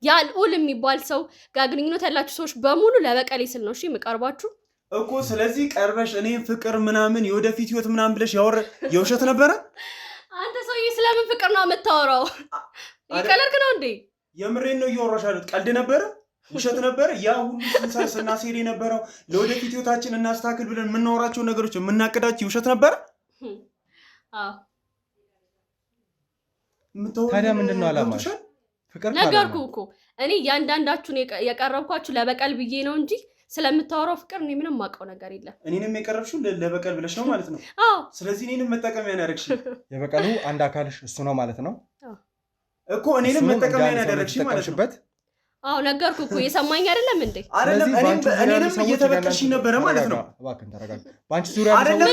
D: ያ ልዑል የሚባል ሰው ጋር ግንኙነት ያላችሁ ሰዎች በሙሉ ለበቀሌ ስል ነው እሺ የምቀርባችሁ።
B: እኮ ስለዚህ ቀርበሽ እኔም ፍቅር ምናምን የወደፊት ህይወት ምናምን ብለሽ ያወረ የውሸት ነበረ?
D: አንተ ሰውዬ ስለምን ፍቅር ነው የምታወራው? ይቀለድክ ነው እንዴ?
B: የምሬን ነው እያወራሽ ያሉት። ቀልድ ነበረ? ውሸት ነበረ? ያ ሁሉ ስናሴር የነበረው ለወደፊት ህይወታችን እናስተካክል ብለን የምናወራቸው ነገሮች የምናቅዳቸው ውሸት ነበረ?
D: አዎ።
A: ታዲያ ምንድን ነው ዓላማሽ? ፍቅር
D: ነገርኩህ እኮ እኔ እያንዳንዳችሁን የቀረብኳችሁ ለበቀል ብዬ ነው እንጂ ስለምታወራው ፍቅር እኔ ምንም የማውቀው ነገር የለም።
B: እኔንም የቀረብሽው ለበቀል ብለሽ ነው ማለት ነው?
D: አዎ። ስለዚህ
B: እኔንም መጠቀሚያ ነው ያደረግሽኝ።
A: የበቀሉ አንድ አካልሽ እሱ ነው ማለት ነው
B: እኮ። እኔንም መጠቀሚያ ነው ያደረግሽኝ ማለት ነው።
D: አዎ ነገርኩህ እኮ፣ የሰማኝ አይደለም እንዴ?
B: አይደለም፣ እኔንም እየተበቀልሽኝ ነበረ ማለት ነው።
A: እባክህን ተረጋጋ። በአንቺ ዙሪያ
B: አይደለም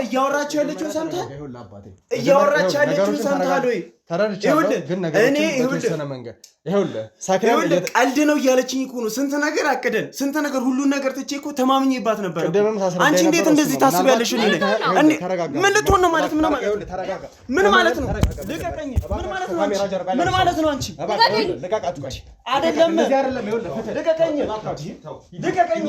B: እያወራች ያለችውን ሰምተሃል? እያወራች ያለችውን ሰምተሃል ወይ?
A: ተረድቻለሁ፣ ግን ነገሮችን በተወሰነ መንገድ ይኸውልህ፣
B: ይኸውልህ ቀልድ ነው እያለችኝ እኮ ነው። ስንት ነገር አቅደን ስንት ነገር ሁሉን ነገር ትቼ እኮ ተማምኜባት ነበር። አንቺ እንዴት እንደዚህ ታስቢያለሽ? ምን ልትሆን ነው ማለት? ምን ማለት ነው? ልቀቀኝ! ምን ማለት ነው? ምን ማለት ነው? አንቺ አይደለም፣ ልቀቀኝ! ልቀቀኝ!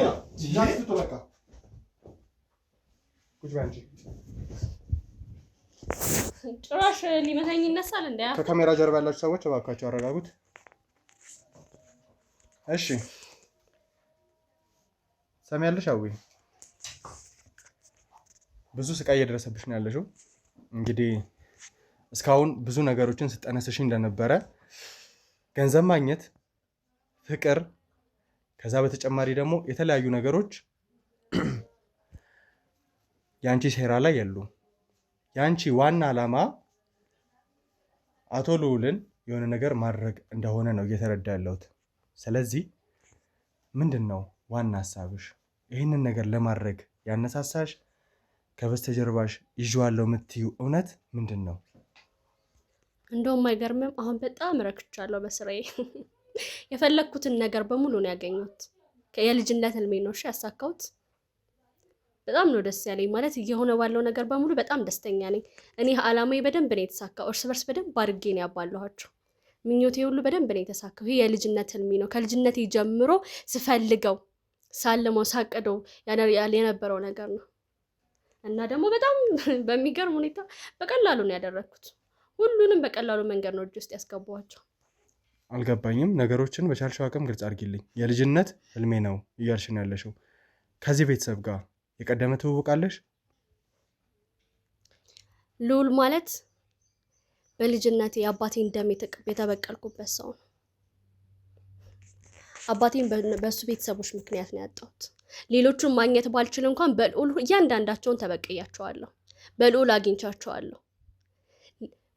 D: ጭራሽ ሊመታኝ ይነሳል እንዴ?
A: ከካሜራ ጀርባ ያላችሁ ሰዎች እባካችሁ አረጋጉት። እሺ ሰሚያለሽ? አዊ ብዙ ስቃይ እየደረሰብሽ ነው ያለሽው። እንግዲህ እስካሁን ብዙ ነገሮችን ስጠነስሽ እንደነበረ ገንዘብ ማግኘት፣ ፍቅር፣ ከዛ በተጨማሪ ደግሞ የተለያዩ ነገሮች የአንቺ ሴራ ላይ የሉ። የአንቺ ዋና ዓላማ አቶ ልዑልን የሆነ ነገር ማድረግ እንደሆነ ነው እየተረዳ ያለሁት። ስለዚህ ምንድን ነው ዋና ሀሳብሽ? ይህንን ነገር ለማድረግ ያነሳሳሽ ከበስተጀርባሽ ይዤዋለሁ የምትይው እውነት ምንድን ነው?
D: እንደውም አይገርምም? አሁን በጣም ረክቻለሁ በስራዬ። የፈለግኩትን ነገር በሙሉ ነው ያገኘሁት። የልጅነት ህልሜ ነው እሺ ያሳካሁት። በጣም ነው ደስ ያለኝ። ማለት እየሆነ ባለው ነገር በሙሉ በጣም ደስተኛ ነኝ። እኔ አላማዬ በደንብ ነው የተሳካው። እርስ በርስ በደንብ አድርጌ ነው ያባላኋቸው። ምኞቴ ሁሉ በደንብ ነው የተሳካው። ይሄ የልጅነት ህልሜ ነው። ከልጅነቴ ጀምሮ ስፈልገው፣ ሳልመው፣ ሳቅደው የነበረው ነገር ነው እና ደግሞ በጣም በሚገርም ሁኔታ በቀላሉ ነው ያደረግኩት። ሁሉንም በቀላሉ መንገድ ነው እጅ ውስጥ ያስገባኋቸው።
A: አልገባኝም። ነገሮችን በቻልሽው አቅም ግልጽ አድርጊልኝ። የልጅነት ህልሜ ነው እያልሽ ነው ያለሽው። ከዚህ ቤተሰብ ጋር የቀደመ ትውውቅ አለሽ?
D: ልዑል ማለት በልጅነቴ የአባቴን ደም የተበቀልኩበት ሰው ነው። አባቴን በእሱ ቤተሰቦች ምክንያት ነው ያጣሁት። ሌሎቹን ማግኘት ባልችል እንኳን በልዑል እያንዳንዳቸውን ተበቅያቸዋለሁ። በልዑል አግኝቻቸዋለሁ።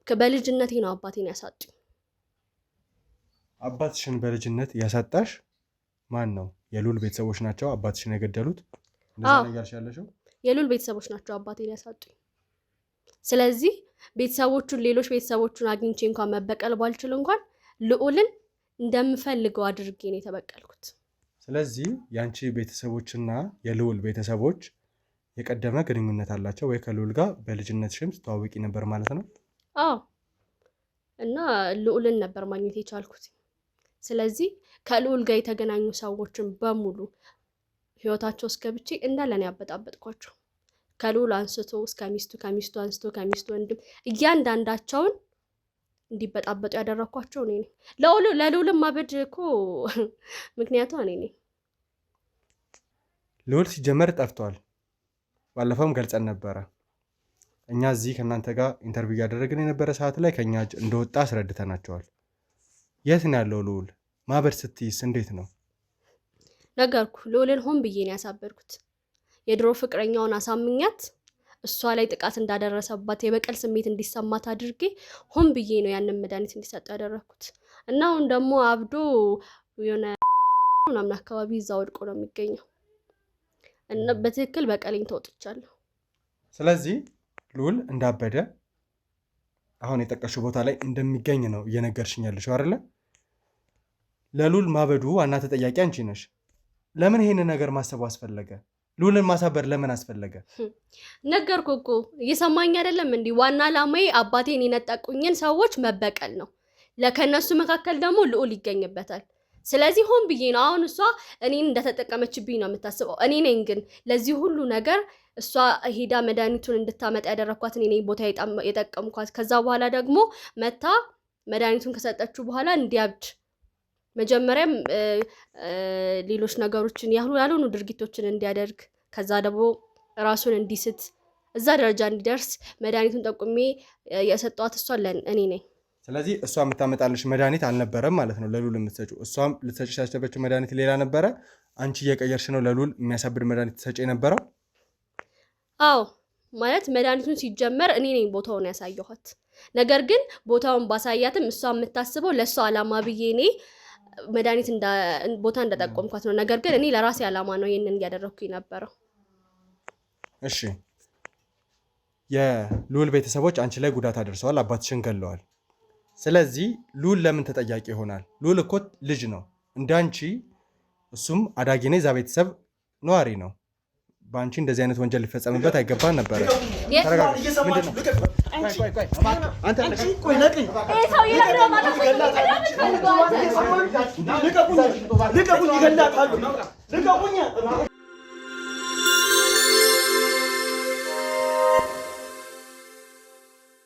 D: በልጅነቴ ነው አባቴን ያሳጡኝ።
A: አባትሽን በልጅነት ያሳጣሽ ማን ነው? የልዑል ቤተሰቦች ናቸው አባትሽን የገደሉት?
D: የልዑል ቤተሰቦች ናቸው አባቴን ያሳጡኝ። ስለዚህ ቤተሰቦቹን ሌሎች ቤተሰቦቹን አግኝቼ እንኳን መበቀል ባልችል እንኳን ልዑልን እንደምፈልገው አድርጌ ነው የተበቀልኩት።
A: ስለዚህ የአንቺ ቤተሰቦችና የልዑል ቤተሰቦች የቀደመ ግንኙነት አላቸው ወይ? ከልዑል ጋር በልጅነትሽም ስትተዋወቂ ነበር ማለት ነው?
D: አዎ፣ እና ልዑልን ነበር ማግኘት የቻልኩት። ስለዚህ ከልዑል ጋር የተገናኙ ሰዎችን በሙሉ ህይወታቸው ውስጥ ገብቼ እንዳለ ነው ያበጣበጥኳቸው። ከልዑል አንስቶ እስከ ሚስቱ፣ ከሚስቱ አንስቶ ከሚስቱ ወንድም እያንዳንዳቸውን እንዲበጣበጡ ያደረኳቸው እኔ ነኝ። ለልዑልም ማበድ እኮ ምክንያቱ እኔ ነኝ።
A: ልዑል ሲጀመር ጠፍቷል። ባለፈውም ገልጸን ነበረ። እኛ እዚህ ከእናንተ ጋር interview እያደረግን የነበረ ሰዓት ላይ ከእኛ እጅ እንደወጣ አስረድተናቸዋል። የት ነው ያለው ልዑል? ማበድ ስትይስ እንዴት ነው?
D: ነገርኩ። ልዑልን ሆን ብዬ ነው ያሳበድኩት። የድሮ ፍቅረኛውን አሳምኛት እሷ ላይ ጥቃት እንዳደረሰባት የበቀል ስሜት እንዲሰማት አድርጌ ሆን ብዬ ነው ያንን መድኃኒት እንዲሰጠው ያደረግኩት። እና አሁን ደግሞ አብዶ የሆነ ምናምን አካባቢ እዛ ወድቆ ነው የሚገኘው። እና በትክክል በቀሌን ተወጥቻለሁ።
A: ስለዚህ ልዑል እንዳበደ አሁን የጠቀሽው ቦታ ላይ እንደሚገኝ ነው እየነገርሽኝ ያለሽው አይደለ? ለልዑል ማበዱ ዋና ተጠያቂ አንቺ ነሽ። ለምን ይሄንን ነገር ማሰቡ አስፈለገ? ልዑልን ማሳበር ለምን አስፈለገ?
D: ነገርኩህ እኮ እየሰማኝ አይደለም? እንዲህ ዋና ዓላማዬ አባቴን የነጠቁኝን ሰዎች መበቀል ነው። ለከነሱ መካከል ደግሞ ልዑል ይገኝበታል። ስለዚህ ሆን ብዬ ነው። አሁን እሷ እኔን እንደተጠቀመችብኝ ነው የምታስበው። እኔ ነኝ ግን ለዚህ ሁሉ ነገር እሷ ሄዳ መድኃኒቱን እንድታመጣ ያደረግኳት እኔ ነኝ፣ ቦታ የጠቀምኳት። ከዛ በኋላ ደግሞ መታ መድኃኒቱን ከሰጠችው በኋላ እንዲያብድ መጀመሪያም ሌሎች ነገሮችን ያልሆኑ ድርጊቶችን እንዲያደርግ ከዛ ደግሞ ራሱን እንዲስት እዛ ደረጃ እንዲደርስ መድኃኒቱን ጠቁሜ የሰጠኋት እሷ እኔ ነኝ።
A: ስለዚህ እሷ የምታመጣልሽ መድኃኒት አልነበረም ማለት ነው ለሉል የምትሰጪው። እሷም ልትሰጪሽ ያሰበችው መድኃኒት ሌላ ነበረ። አንቺ እየቀየርሽ ነው ለሉል የሚያሳብድ መድኃኒት ትሰጪ የነበረው።
D: አዎ ማለት መድኃኒቱን ሲጀመር እኔ ነኝ ቦታውን ያሳየኋት። ነገር ግን ቦታውን ባሳያትም እሷ የምታስበው ለእሷ ዓላማ ብዬ እኔ መድኃኒት ቦታ እንደጠቆምኳት ነው። ነገር ግን እኔ ለራሴ ዓላማ ነው ይህንን እያደረግኩ የነበረው።
A: እሺ የሉል ቤተሰቦች አንቺ ላይ ጉዳት አድርሰዋል፣ አባትሽን ገለዋል። ስለዚህ ሉል ለምን ተጠያቂ ይሆናል? ሉል እኮ ልጅ ነው እንዳንቺ፣ እሱም አዳጊ ነው፣ የዛ ቤተሰብ ነዋሪ ነው። በአንቺ እንደዚህ አይነት ወንጀል ሊፈጸምበት አይገባን ነበረ። ተረጋጋ። ምንድን ነው? ቆይ፣ ቆይ፣ ቆይ። አንተ
B: ልቀቁኝ! ልቀቁኝ! ይገላታሉ! ልቀቁኝ!